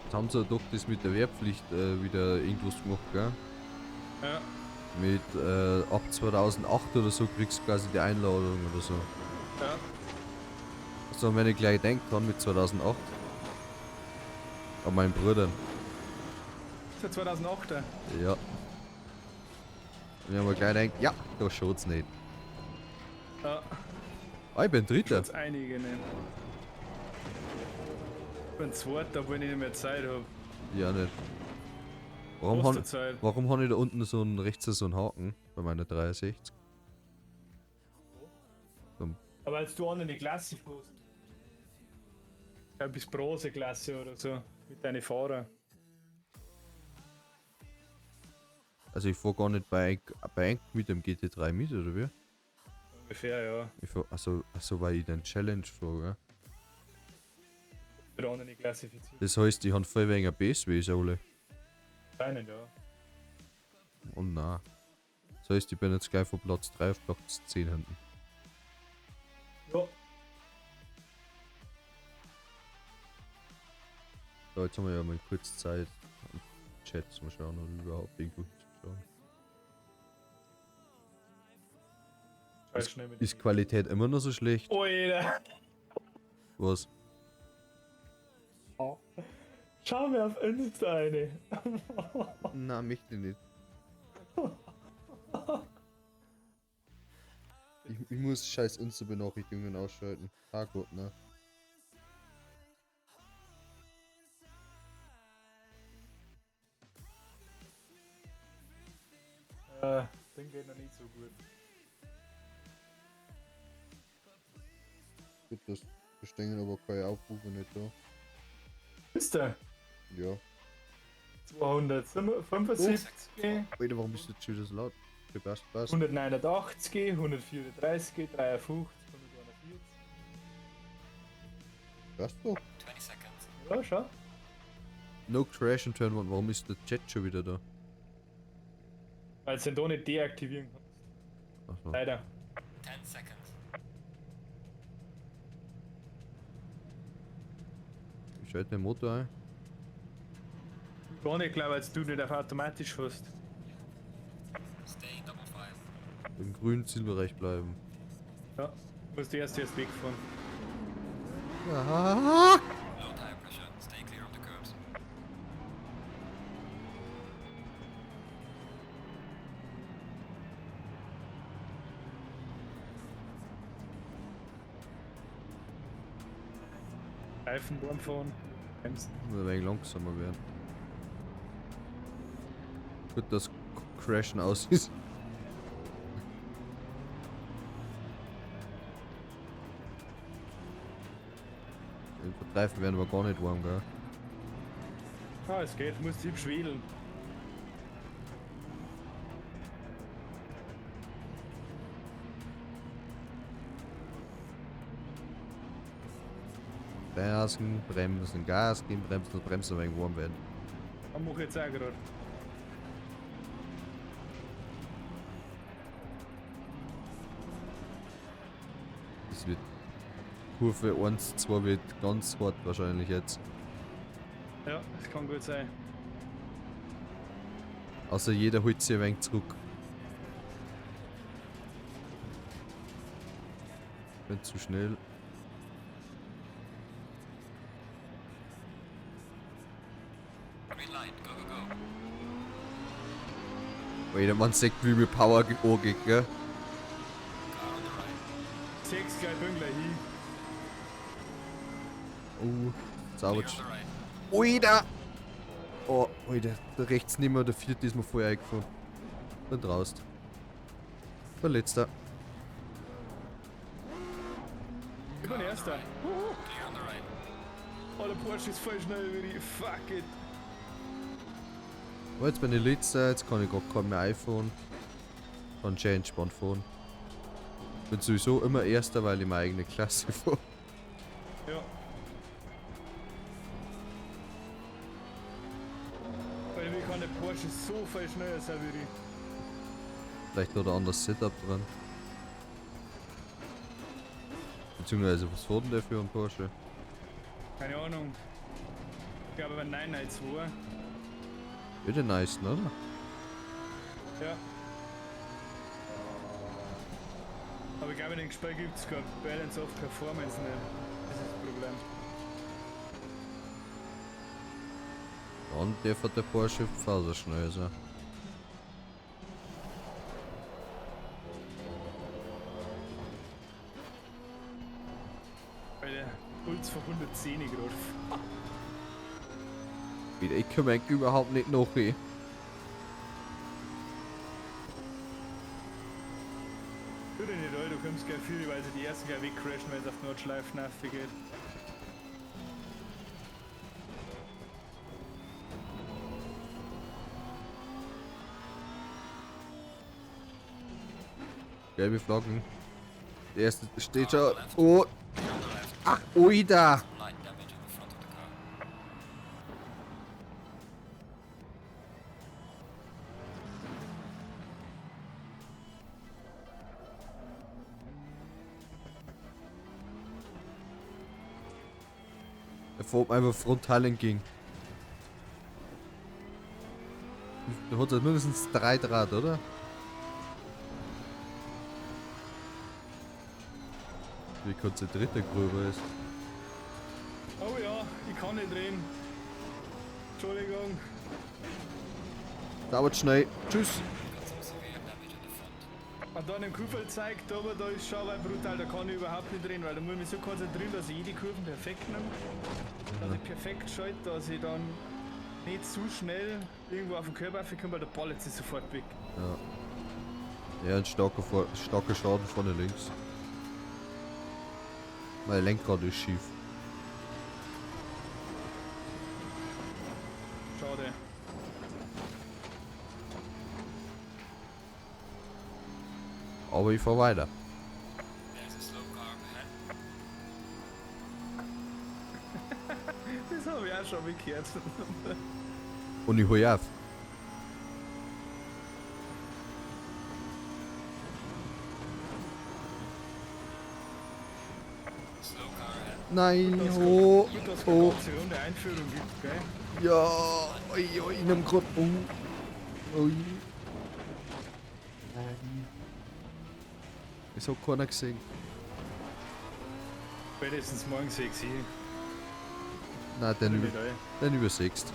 Jetzt haben sie ja doch das mit der Wehrpflicht wieder irgendwas gemacht, gell? Ja. Mit ab 2008 oder so kriegst du quasi die Einladung oder so. Ja. Also wenn ich gleich denken kann mit 2008. An meinen Bruder. Ist der 2008er? Ja. Und ich hab mir gleich gedacht, ja, da schaut's nicht. Ja. Ah, ich bin Dritter. Schaut's einige nicht. Ich bin Zweiter, obwohl ich nicht mehr Zeit hab. Ja, nicht. Warum Hast du han, Zeit? warum han ich da unten so einen rechts so einen Haken bei meiner 63? Aber als du an die Klasse fährst. Ja, bis Bronzeklasse oder so. Mit deinen Fahrer. Also ich fahr gar nicht bei mit dem GT3 mit, oder wie? Ungefähr, ja. Ich fahr, also weil ich den Challenge fahre, gell? Mit anderen klassifiziert. Das heißt, die haben voll weniger BSWs alle. Einen, ja. Oh na. Das heißt, ich bin jetzt gleich von Platz 3 auf Platz 10 hinten. Ja. So, jetzt haben wir ja mal kurz Zeit, am Chat zu schauen oder überhaupt irgendwo hinzuschauen. Schnell mit Ist Qualität immer noch so schlecht? Oida! Was? Schau mir auf Insta eine. Na, möchte ich nicht. Ich muss scheiß Insta-Benachrichtigungen ausschalten. Ah gut, ne? Ding geht noch nicht so gut. Gut, das bestehen aber keine Aufrufe nicht da. Ist der? Ja. 275, Alter, warum bist du jetzt schon wieder so laut? Okay, passt, passt. 189, 134, 53, 141. Passt doch. 20 seconds. Ja, schau. No Crash in Turn 1. Warum ist der Chat schon wieder da? Weil du den da nicht deaktivieren kannst. Achso. Leider. 10 seconds. Ich schalte den Motor ein. Gar nicht, glaube ich, weil du nicht auf automatisch hast. Stay in double five. Im grünen Zielbereich bleiben. Ja. Musst du erst wegfahren. Ah! Low tire pressure. Stay clear of the curbs. Reifen warm fahren. Bremsen. Muss ein wenig langsamer werden. Gut, dass Crashen aus ist. Die Reifen werden aber gar nicht warm, gell? Ah, es geht, musst hübsch wählen. Bremsen, Bremsen, Gas geben, Bremsen, Bremsen, wegen warm werden. Das mach ich jetzt auch gerade. Das wird Kurve 1, 2 wird ganz hart wahrscheinlich jetzt. Ja, das kann gut sein. Außer jeder holt sich ein wenig zurück. Bin zu schnell. Green light, go, go, go. Alter, man sieht, wie mir Power angeht, gell? Car on the right. Sechs gleich, bin gleich hin. Oh, sauber. Clear on the right. Alter! Oh, Alter, da rechts nicht mehr, der vierte ist mir vorher eingefahren. Bin draußen. Verletzter. Ich bin Erster. Huhu. Clear on the right. Oh, der Porsche ist voll schnell über die. Fuck it. Oh, jetzt bin ich letzter, jetzt kann ich gar kein mehr iPhone. Kann schön entspannt fahren. Bin sowieso immer Erster, weil ich meine eigene Klasse fahre. Ja. Weil mir kann der Porsche so viel schneller sein wie ich. Vielleicht noch ein anderes Setup dran. Beziehungsweise, was fährt denn der für ein Porsche? Keine Ahnung. Ich glaube aber 992. Wieder nice, ne, oder? Ja. Aber ich glaube, in dem Spiel gibt es kein Balance of Performance nicht. Das ist das Problem. Dann der fährt der Porsche fast schnell sein. Weil der Puls von 110 gerade. Wieder, ich komme eigentlich überhaupt nicht nach. Ey. Würde nicht, Alter, du kommst gleich viel, weil sie die ersten gleich wegcrashen, wenn es auf die Nordschleife nervig geht. Gelbe Flaggen. Der erste steht schon. Oh, Clear on the left. ach, oida! Light damage on the front of the car. Er fährt mir einfach frontal entgegen. Da hat er mindestens 3 Draht, oder? Wie konzentriert der Gröber ist. Oh ja, ich kann nicht drehen. Entschuldigung. Dauert schnell. Tschüss. Got some severe damage on the front. Und dann im Kuffel zeigt, aber da ist schon aber brutal, da kann ich überhaupt nicht drehen, weil da muss ich mich so konzentrieren, dass ich jede Kurven perfekt nehme. Dass ich perfekt schalte, dass ich dann nicht zu schnell irgendwo auf den Körper komme, weil der Ball jetzt ist sofort weg. Ja. Ja, ein starker, starker Schaden vorne links. Mein Lenkrad ist schief. Schade. Aber ich fahr weiter. There's a slow car ahead. Das habe ich auch schon mitgehört. Und ich hol auf. Slow car ahead. Nein, oh, Gut, dass es eine oh, ganze Runde Einführung gibt, gell? ja, oi, oi, in einem Grund, oh, oi. Nein. Es hat keiner gesehen. Spätestens morgen sehe ich sie. Nein, den, Nicht über, alle. den übersägst.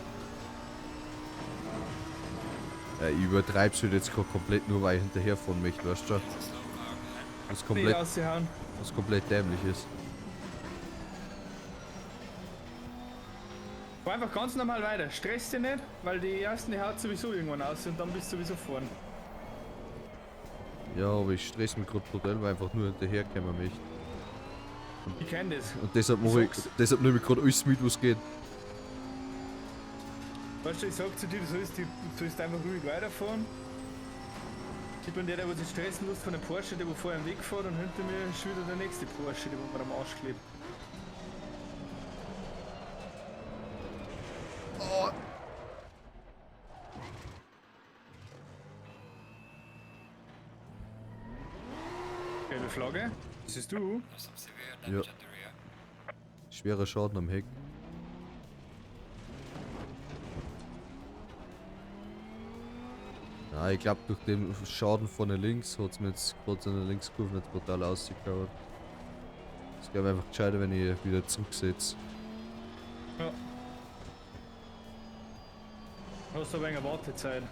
Ja, ich übertreib's halt jetzt grad komplett nur, weil ich hinterherfahren möchte, weißt du? There's a slow car ahead. Was Nicht komplett, raushauen. was komplett dämlich ist. Fahr einfach ganz normal weiter. Stress dich nicht, weil die ersten, die haut sowieso irgendwann aus und dann bist du sowieso vorn. Ja, aber ich stress mich grad brutal, weil ich einfach nur hinterherkommen möchte. Ich kenn das. Und deshalb mache ich, Sag's. deshalb nehme ich gerade alles mit, was geht. Weißt du, ich sag zu dir, du sollst einfach ruhig weiterfahren. Ich bin der, der sich stressen lässt von dem Porsche, der wo vorher im Weg fährt und hinter mir ist schon wieder der nächste Porsche, der wo mir am Arsch klebt. Gelbe Flagge. Das ist du. There's some severe damage Ja. at the rear. Schwerer Schaden am Heck. Na, ich glaube, durch den Schaden vorne links hat es mir jetzt gerade in der Linkskurve nicht brutal ausgekaut. Es wäre einfach gescheiter, wenn ich wieder zurücksetze. Ja. Hast du ein wenig Wartezeit.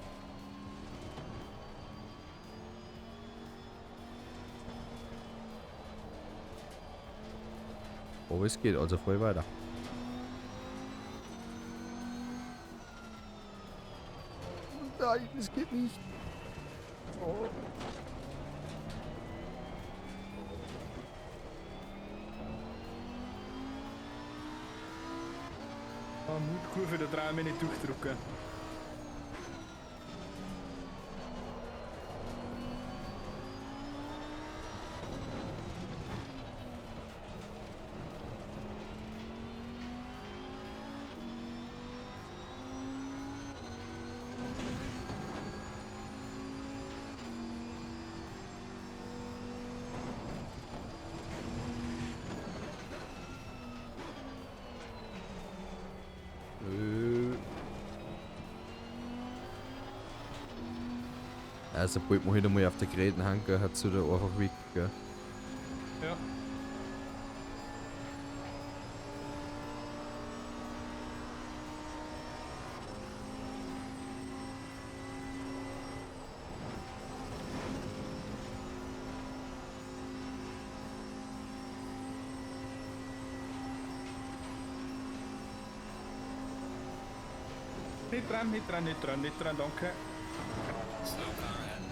Aber es geht also voll weiter. Nein, es geht nicht. Oh. Ah, Mutkurve, da traue ich mich nicht durchdrücken. Also, sobald man halt einmal auf der geräten Hanke hat, so der einfach weg, gell? Ja. Nicht dran, nicht dran, nicht dran, nicht dran, danke. Slow car ahead.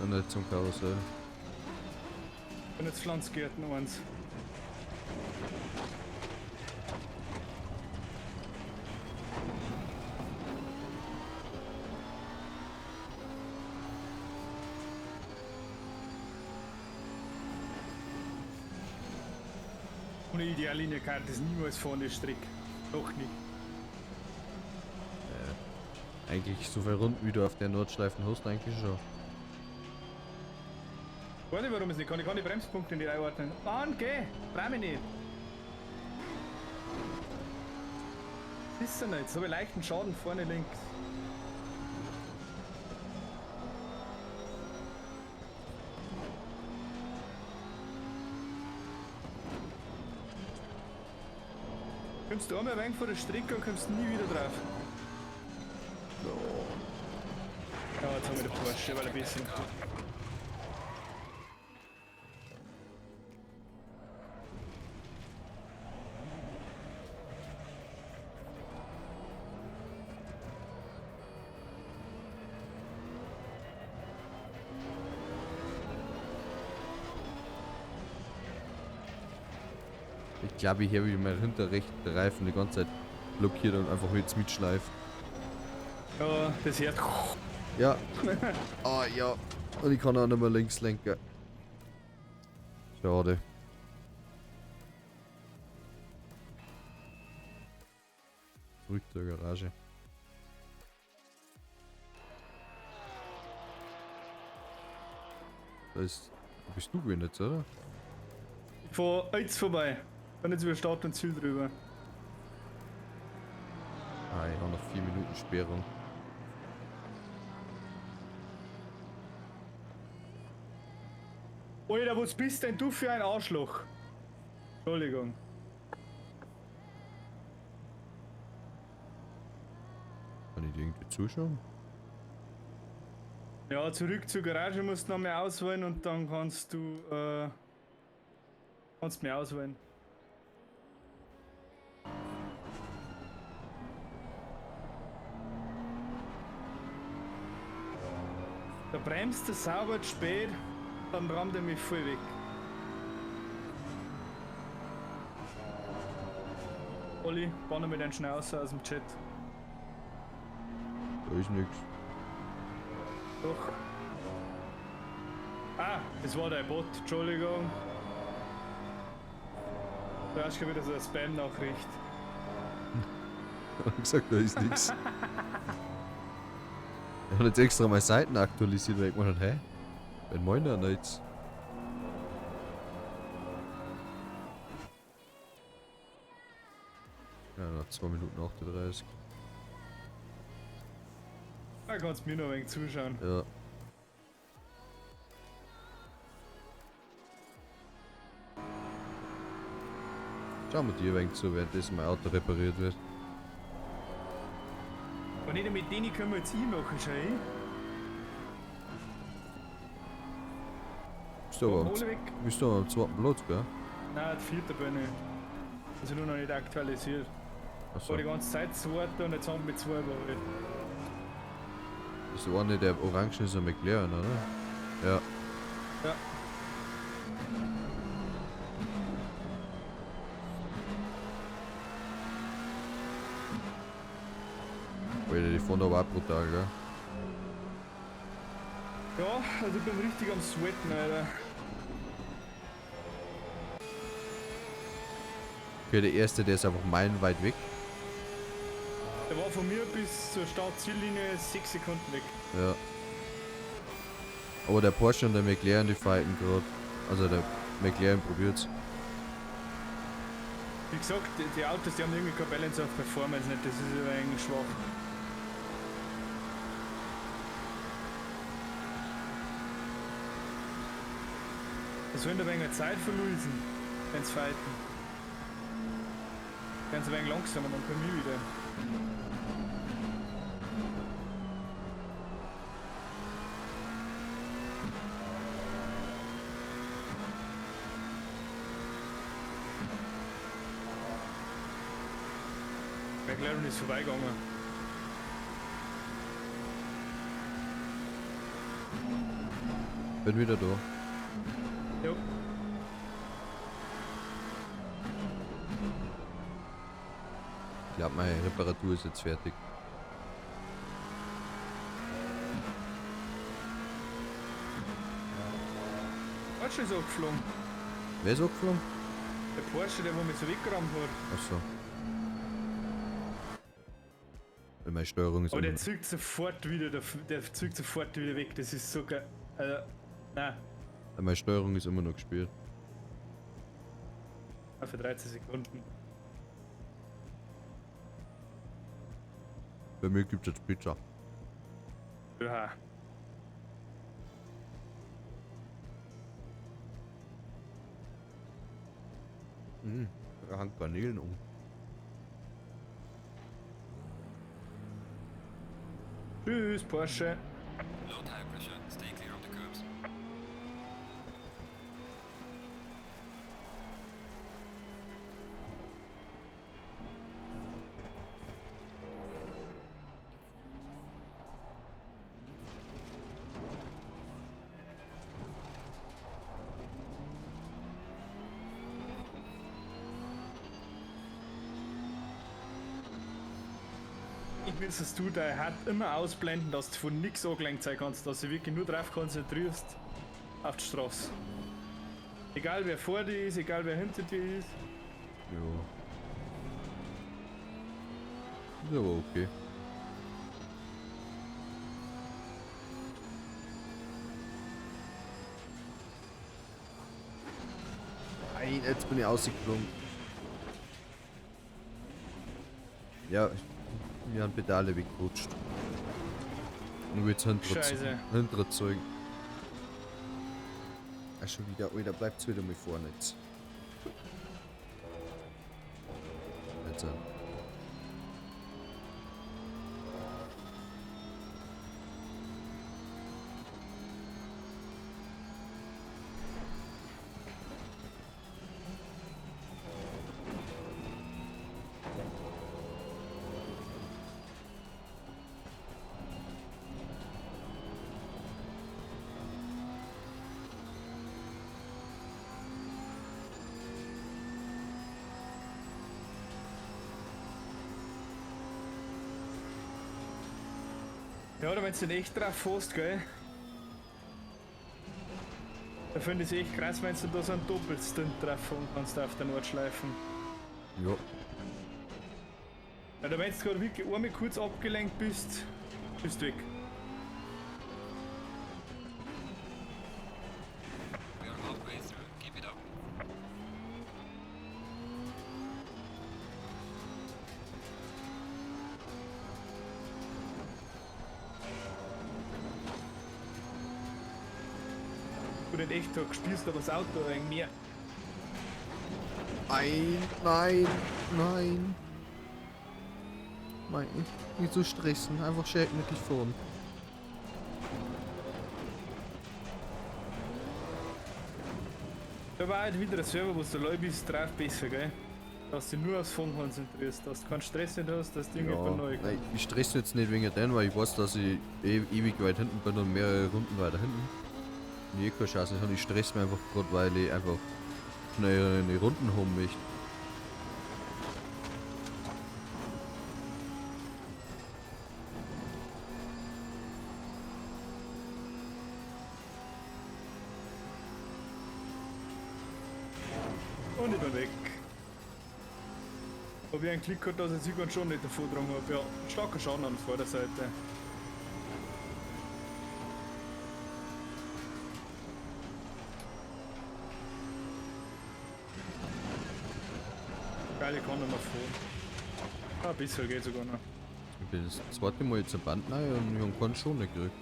Und nicht zum Karussell. Und jetzt Pflanzgärten eins. Ohne Ideallinie kann das niemals vorne Strick. Doch nicht. Ja. Eigentlich so viel Runden, wie du auf der Nordschleifen hast, eigentlich schon. Weiß nicht, warum es nicht kann. Ich kann die Bremspunkte nicht einordnen. Mann, geh! Brauch mich nicht! Was ist denn jetzt? Habe ich leichten Schaden vorne links. Kommst du einmal ein wenig vor der Strecke und kommst nie wieder drauf. Ja, jetzt haben wir den Porsche, weil er besser. Ich glaube, ich habe mein hinter rechten Reifen die ganze Zeit blockiert und einfach jetzt mitschleift. Ja, das hört. Ja. Ah ja. Und ich kann auch nicht mehr links lenken. Schade. Zurück zur Garage. Da ist. Wo bist du gewesen jetzt, oder? Ich fahr jetzt vorbei. Dann jetzt über Start und Ziel drüber. Ah, ich habe noch 4 Minuten Sperrung. Alter, was bist denn du für ein Arschloch? Entschuldigung. Kann ich dir irgendwie zuschauen? Ja, zurück zur Garage musst du noch mehr auswählen und dann kannst du kannst mehr auswählen. Da bremst er sauber zu spät, dann rammt er mich voll weg. Olli, banne mir den schnell raus aus dem Chat. Da ist nix. Doch. Ah, das war dein Bot, Entschuldigung. Da hast du schon wieder so eine Spam-Nachricht. Ich hab gesagt, da ist nix. Ich hab jetzt extra meine Seiten aktualisiert, weil ich gemeint hab, hä? Wenn meiner denn jetzt? Ja, noch 2 Minuten 38. Da kannst du mir noch ein wenig zuschauen. Ja. Schauen wir dir ein wenig zu, währenddessen mein Auto repariert wird. Wenn ich mit denen können wir jetzt einmachen, schau ich. Bist du aber am, Alle weg. bist du aber am zweiten Platz, gell? Nein, die vierte bin ich. Also nur noch nicht aktualisiert. Achso. War die ganze Zeit zweiter und jetzt haben wir zwei überholt. Das ist eine der orangen ist ein McLaren, oder? Ja. Ja. Alter, die fahren aber auch brutal, gell? Ja, also ich bin richtig am Sweaten, Alter. Okay, der erste, der ist einfach meilenweit weg. Der war von mir bis zur Startziellinie 6 Sekunden weg. Ja. Aber der Porsche und der McLaren, die fighten gerade. Also der McLaren probiert's. Wie gesagt, die Autos, die haben irgendwie keine Balance of Performance nicht, das ist aber eigentlich schwach. Die sollen da ein wenig Zeit verlieren, wenn's fighten. Werden sie ein wenig langsamer, dann komme ich wieder. McLaren ist vorbeigegangen. Bin wieder da. Jo. Ich glaube, meine Reparatur ist jetzt fertig. Porsche ist angeflogen. Wer ist angeflogen? Der Porsche, der wo mich so weggerammt hat. Achso. Meine Steuerung ist Aber der zieht sofort wieder, der zieht sofort wieder weg. Das ist so geil. Also, nein. Meine Steuerung ist immer noch gespielt. Für 13 Sekunden. Bei mir gibt's jetzt Pizza. Ja. Da hängt Garnelen um. Tschüss, Porsche. Low tire pressure. Stay clear of the curbs. Ich müsstest du dein Hard immer ausblenden, dass du von nix angelenkt sein kannst, dass du dich wirklich nur drauf konzentrierst auf die Straße. Egal wer vor dir ist, egal wer hinter dir ist. Ja. Ist aber okay. Nein, jetzt bin ich ausgeflogen. Ja, mir haben Pedale weggerutscht. Und jetzt hinterzogen. Ah, schon wieder, Alter, bleibt's wieder mal vorne jetzt. Jetzt. Ja, oder wenn du in echt drauf fährst, gell? Da finde ich es echt krass, wenn du da so einen Doppelstint drauf fahren kannst auf der Nordschleifen. Ja. Weil da wenn du gerade wirklich einmal kurz abgelenkt bist, bist du weg. We are halfway through. Keep it up. Gut, in echt spürst du aber das Auto ein mehr. Nein, nein, nein. Nein, nicht so stressen, einfach schön gemütlich fahren. Da war halt wieder ein Server, wo du allein bist, drauf besser, gell? Dass du dich nur aufs Fahren konzentrierst, dass du keinen Stress nicht hast, dass du irgendjemand neu Ja, nein, ich stress jetzt nicht wegen dem, weil ich weiß, dass ich ewig weit hinten bin und mehrere Runden weiter hinten. Und ich eh keine Chance habe. Ich stress mich einfach gerade, weil ich einfach schnell eine Runden haben möchte. Und ich bin weg. Hab ich einen Klick gehabt, dass ich Sieg schon nicht davor getragen habe. Ja, starker Schaden an der Vorderseite. Geil, ich kann nicht mehr fahren. Ah, ein bisschen geht sogar noch. Ich bin das zweite Mal jetzt am Band rein und ich habe keinen Schon nicht gekriegt.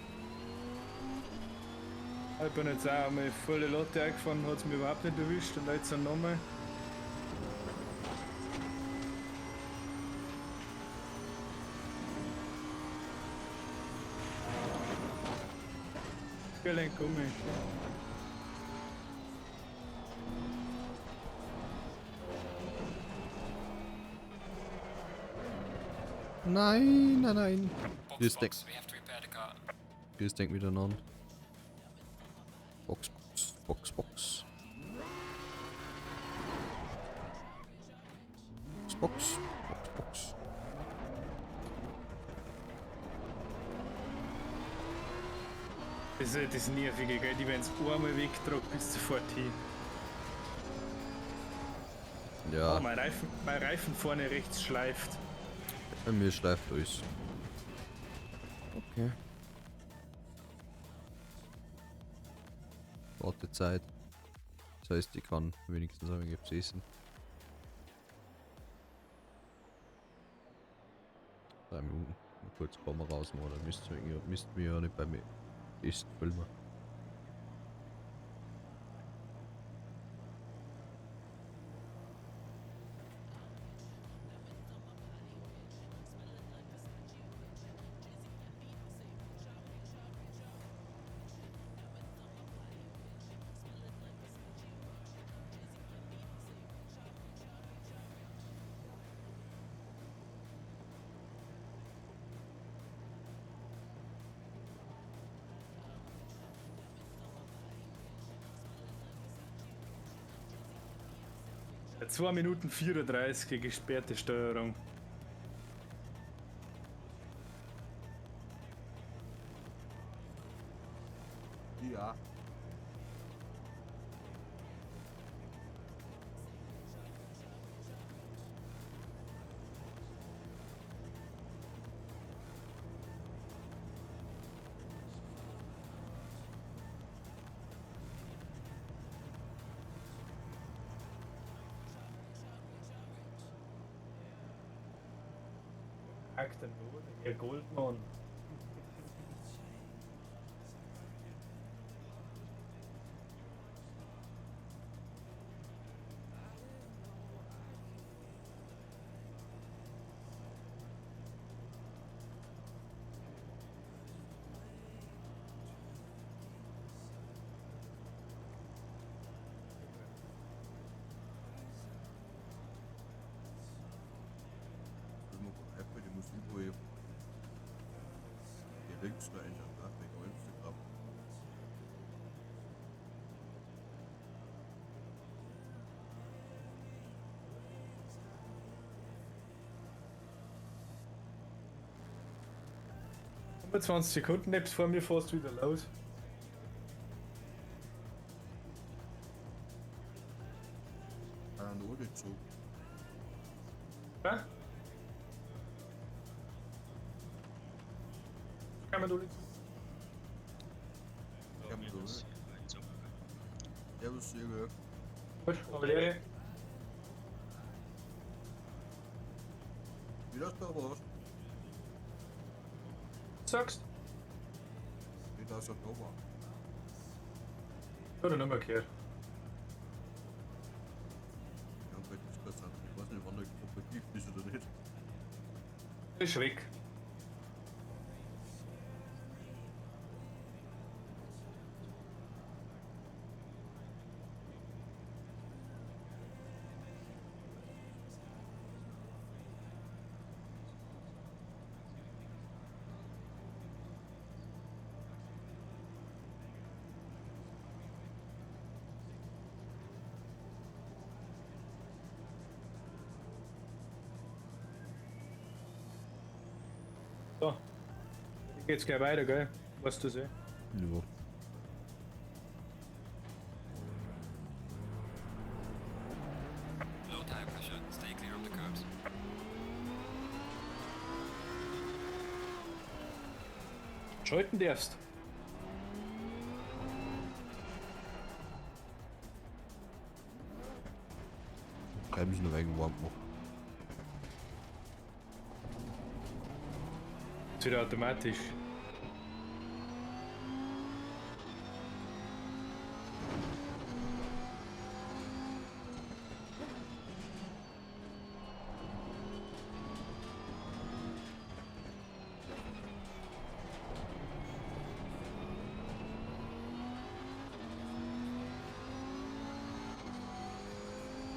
Ich bin jetzt auch einmal volle Latte eingefahren, hat es mich überhaupt nicht erwischt und jetzt nochmal. Gummi. Nein, nein, nein. Box, This box. We have to repair the car. Chris denkt wieder an. Box, Box, Box, Box. Box, Box, Box. Das ist halt das Nervige, gell? Die wenn's einmal wegtragt, bist du sofort hin. Ja, Oh, mein Reifen vorne rechts schleift. bei mir schleift alles. Okay. Wartezeit. Das heißt, ich kann wenigstens ein wenig essen. 3 Minuten. Mal kurz Kamera ausmachen, dann müsst ihr ja nicht bei mir Test filmen. Ja, 2 Minuten 34 gesperrte Steuerung. Ja. Akten der Herr Goldmann. Ich muss überall die Links rein, wegen Instagram. 25 Sekunden nebst vor mir fast wieder los. An alle zu. Ja? Kann man alle zu. Ja, minus. Servus, Jäger. Gut, aber Lehre. Wie das da warst? Sagst? Wie das da war. Oder nicht mehr gehört. Ja, bei Discord sind. Ich weiß nicht, wann der Gruppe gibt ist oder nicht. Ist weg. So. Geht's gleich weiter, gell? Weißt du eh? Ja. Low tire pressure. Stay clear of the curbs. Schalten darfst. Bremsen noch wegen warm machen. Ist wieder automatisch.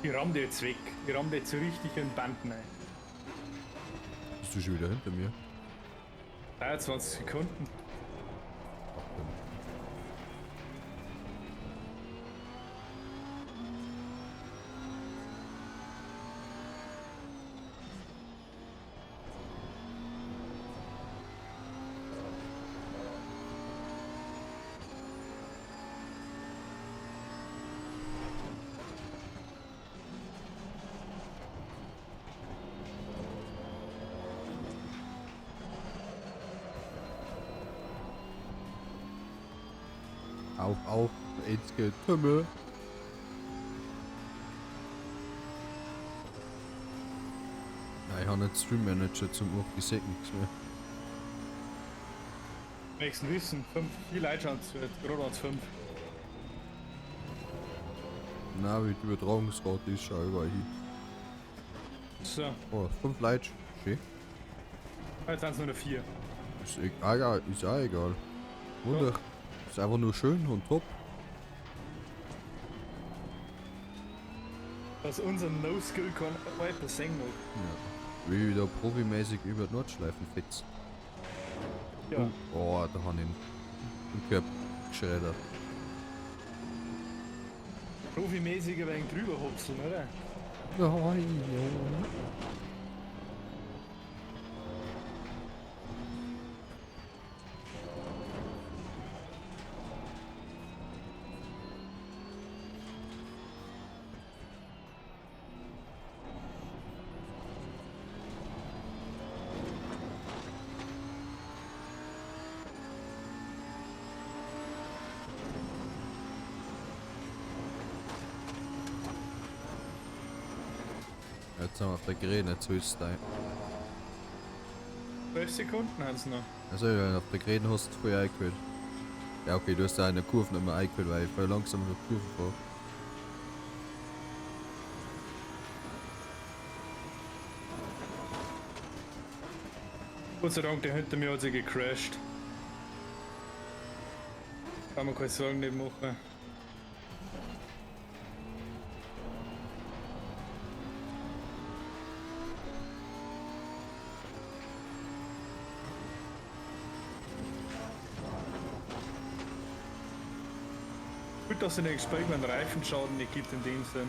Ich ramm die jetzt weg. Ich ramm die jetzt so richtig in den Banden rein. Bist du schon wieder hinter mir? 23 Sekunden. Ach, komm. Auf, auf, ins Getümmel. Nein, ich habe nicht Stream Manager zum Uhr, ich seh nichts mehr. Nächsten wissen, 5, vier Leute schauen zu, gerade ans 5. Na, wie die Übertragungsrate ist schon überall hin. So, Oh, 5 Leute, schön. jetzt sind es nur noch 4. Ist egal, ist auch egal. Wunder. Ist einfach nur schön und top. Dass unser No-Skill kann weiter singen mag. Ja. Wie wieder profimäßig über die Nordschleifen fetzt. Ja. Oh, da hab ich ihn. Den Körper geschreddert. Profimäßig ein wenig drüber hopseln, oder? Ja, ja. Jetzt sind wir auf der Gräne, jetzt willst du 12 Sekunden haben sie noch. Also, ja, auf der Gräne hast du früher eingeholt. Ja, okay, du hast da in der Kurve nicht mehr eingeholt, weil ich voll langsam in der Kurve fahre. Gott sei Dank, der hinter mir hat sich gecrashed. Kann man keine Sorgen nicht machen. Gut, dass es in den Gespräch einen Reifenschaden nicht gibt in dem Sinn.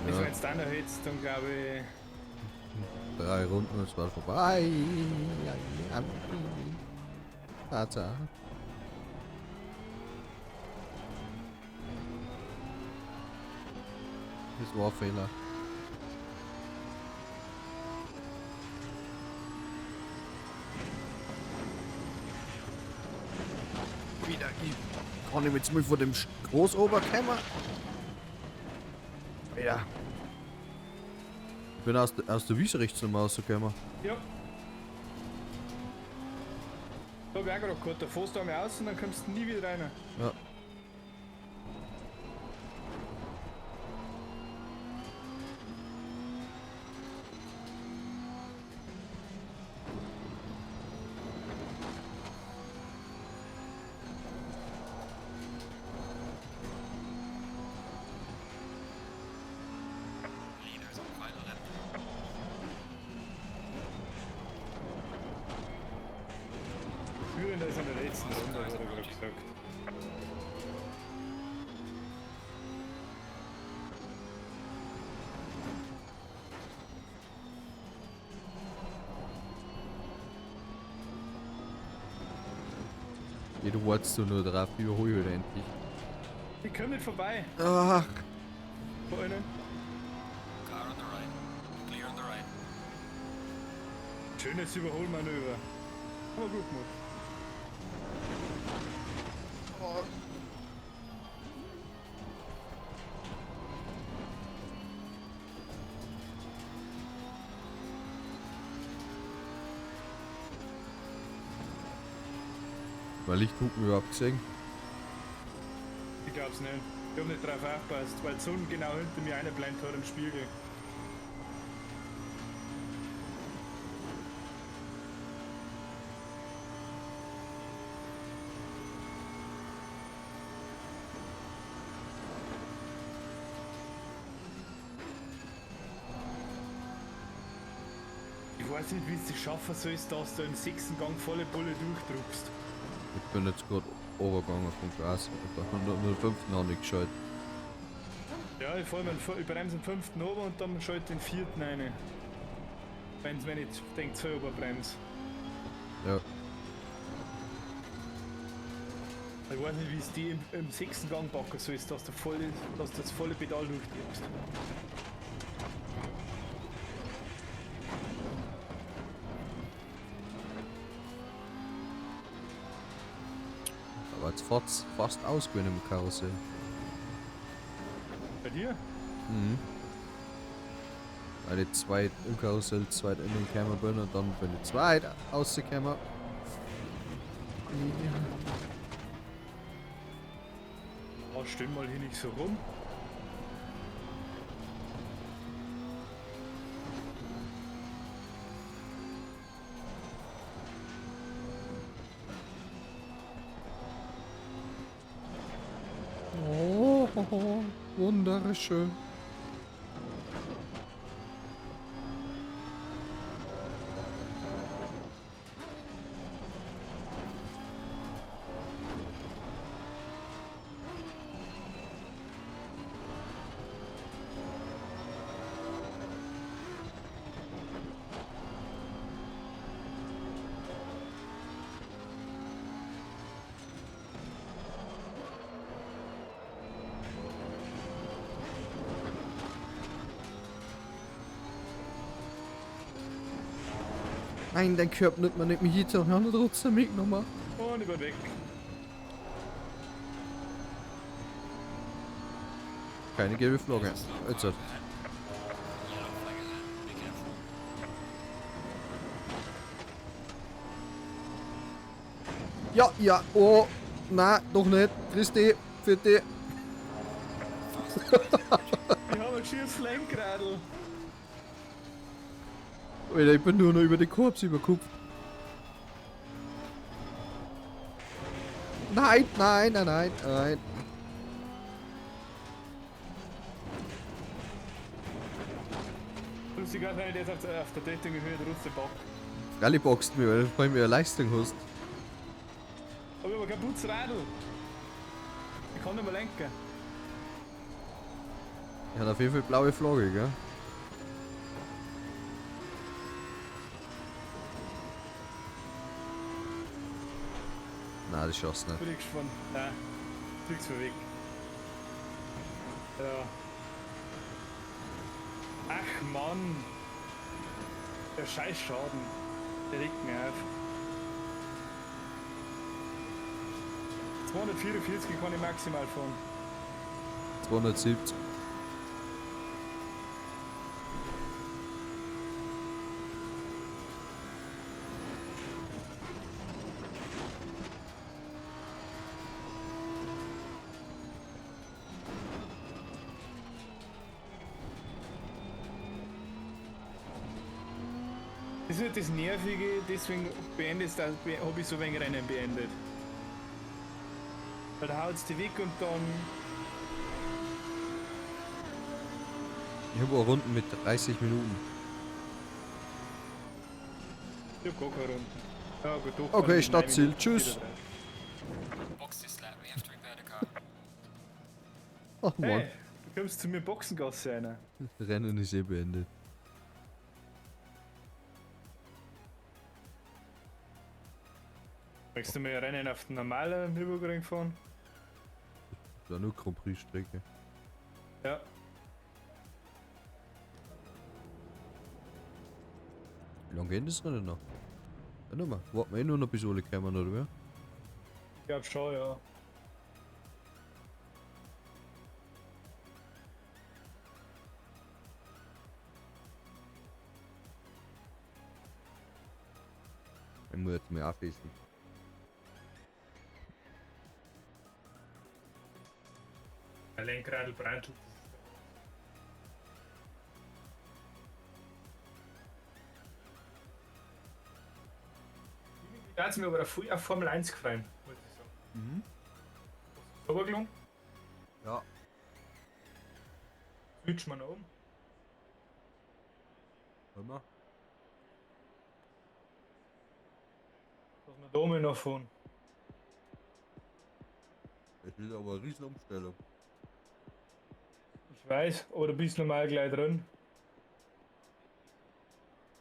Ja. Wenn es dann noch hättest, dann glaube ich. 3 Runden und es war vorbei. Tatsache. Das war ein Fehler. Wieder, ich kann ich jetzt mal vor dem Großoberkämmer. Ja. Ich bin aus der Wiese rechts nochmal rausgekommen. Ja. Da hab ich auch gerade gehört, da fährst du einmal aus und dann kommst du nie wieder rein. Ja. Leaders on final lap. Führender ist an der letzten Runde, hat er gerade gesagt. Ja, du wartest du nur drauf, ich überhole halt endlich. Ich komm nicht vorbei. Ach. Vor einem. Car on the right. Clear on the right. Schönes Überholmanöver. Aber gut gemacht. Oh. Weil Lichthupen überhaupt gesehen? Ich glaub's nicht. Ich hab nicht drauf aufgepasst, weil die Sonne genau hinter mir eingeblendet hat im Spiegel. Ich weiß nicht, wie es schaffen sollst, dass du im 6. Gang volle Bulle durchdrückst. Ich bin jetzt gerade overgegangen vom Gas. Und nur den 5. habe ich geschaltet. Ja, ich fahr ich bremse den 5. runter und dann schalte ich den 4. rein. Wenn ich denke, zu überbremse. Ja. Ich weiß nicht, wie es die im 6. Gang packen sollst, dass du das volle Pedal durchdrückst. Aber jetzt fast ausgewinnt im Karussell. Bei dir? Mhm. Weil ich zweit im Karussell, zweit in den gekommen bin und dann bin ich zweit rausgekommen. Ja. Oh, stell mal hier nicht so rum. Oh, wunderschön. Nein, dein Körper nimmt man nicht mehr hier, und haben trotzdem mitgenommen. Und ich bin weg. Keine gelbe Flagge. Jetzt. Ja, ja, oh, nein, doch nicht. Christi, für dich. Ich habe ein schieres Lenkradl. Alter, ich bin nur noch über den Korps überkupft. Nein, nein, nein, nein, nein. Lustig, wenn ich jetzt auf der dritten Höhe trotzdem pack. Rallye boxt mir, weil du vor allem mehr Leistung hast. Aber ich habe kein Putzradl. Ich kann nicht mehr lenken. Ich hat auf jeden Fall blaue Flagge, gell? Nein, das schaffst du nicht. Kriegst von. Nein, kriegst du weg. Ja. Ach Mann. Der scheiß Schaden. Der regt mir auf. 244 kann ich maximal fahren. 270. Das ist halt das Nervige, deswegen habe ich so wenig Rennen beendet. Weil da haut's die weg und dann. Ich habe auch Runden mit 30 Minuten. Ich hab gar keine Runden. Ja, gut, doch. Okay, Stadtziel. Tschüss. 34. Box this lap. We have to repair the car. Ach Mann, Hey, du kommst zu mir Boxengasse einer. Rennen ist eh beendet. Möchtest du mal Rennen auf den normalen Nürburgring fahren? Das war nur Grand Prix Strecke. Ja. Wie lange geht das Rennen noch? Ja, nur mal. Warten wir eh nur noch bis alle kommen, oder wie? Ich glaub schon, ja. Ich muss jetzt mal aufessen. Ein Lenkradl brandelt. Da hat mir aber voll auf Formel 1 gefallen, muss ich sagen. Mhm. Hast du gelungen? Ja. Switchen wir noch um. Wollen wir? Dass wir da mal noch fahren. Es ist aber eine Riesenumstellung. Ich weiß, aber du bist normal gleich drin.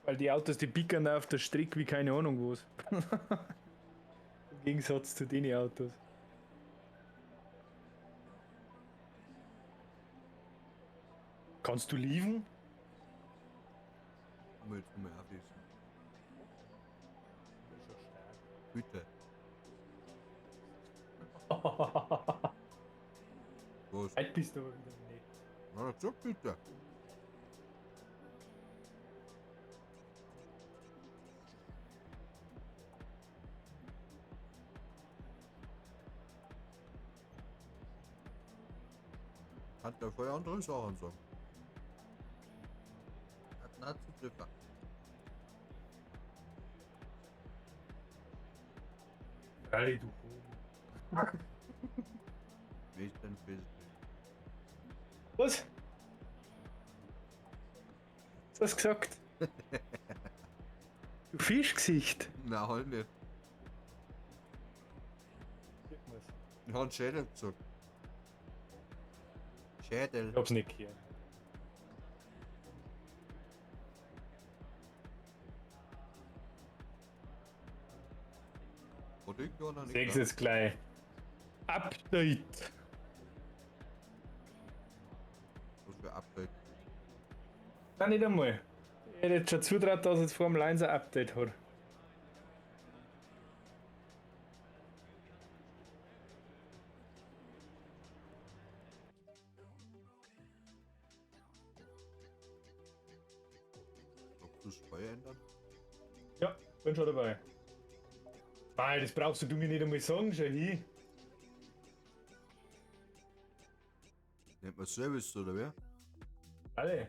Weil die Autos, die pickern da auf der Strecke wie keine Ahnung was. Im Gegensatz zu den Autos. Kannst du liefern? Ich muss jetzt mal aufessen. Bitte. Was? Alt bist du aber wieder nicht. Na, sag bitte. Hat der vorher andere Sachen sagen. Hat Nazi-Treffer. Rally, du Homo. Wer ist denn Fest? Was? Was hast du gesagt? Du Fischgesicht. Nein, halt nicht. Ich hab einen Schädel gesagt. Schädel. Ich hab's nicht gehört. Hat irgendjemand nicht Sechs jetzt gleich. Update. Was für Update? Nein, nicht einmal. Ich hätte jetzt schon zutraut, dass jetzt Formel 1 ein Update hat. Ob du Steuer ändern? Ja, bin schon dabei. Nein, das brauchst du mir nicht einmal sagen, schau hin. Nennt man Service oder wer? Alle.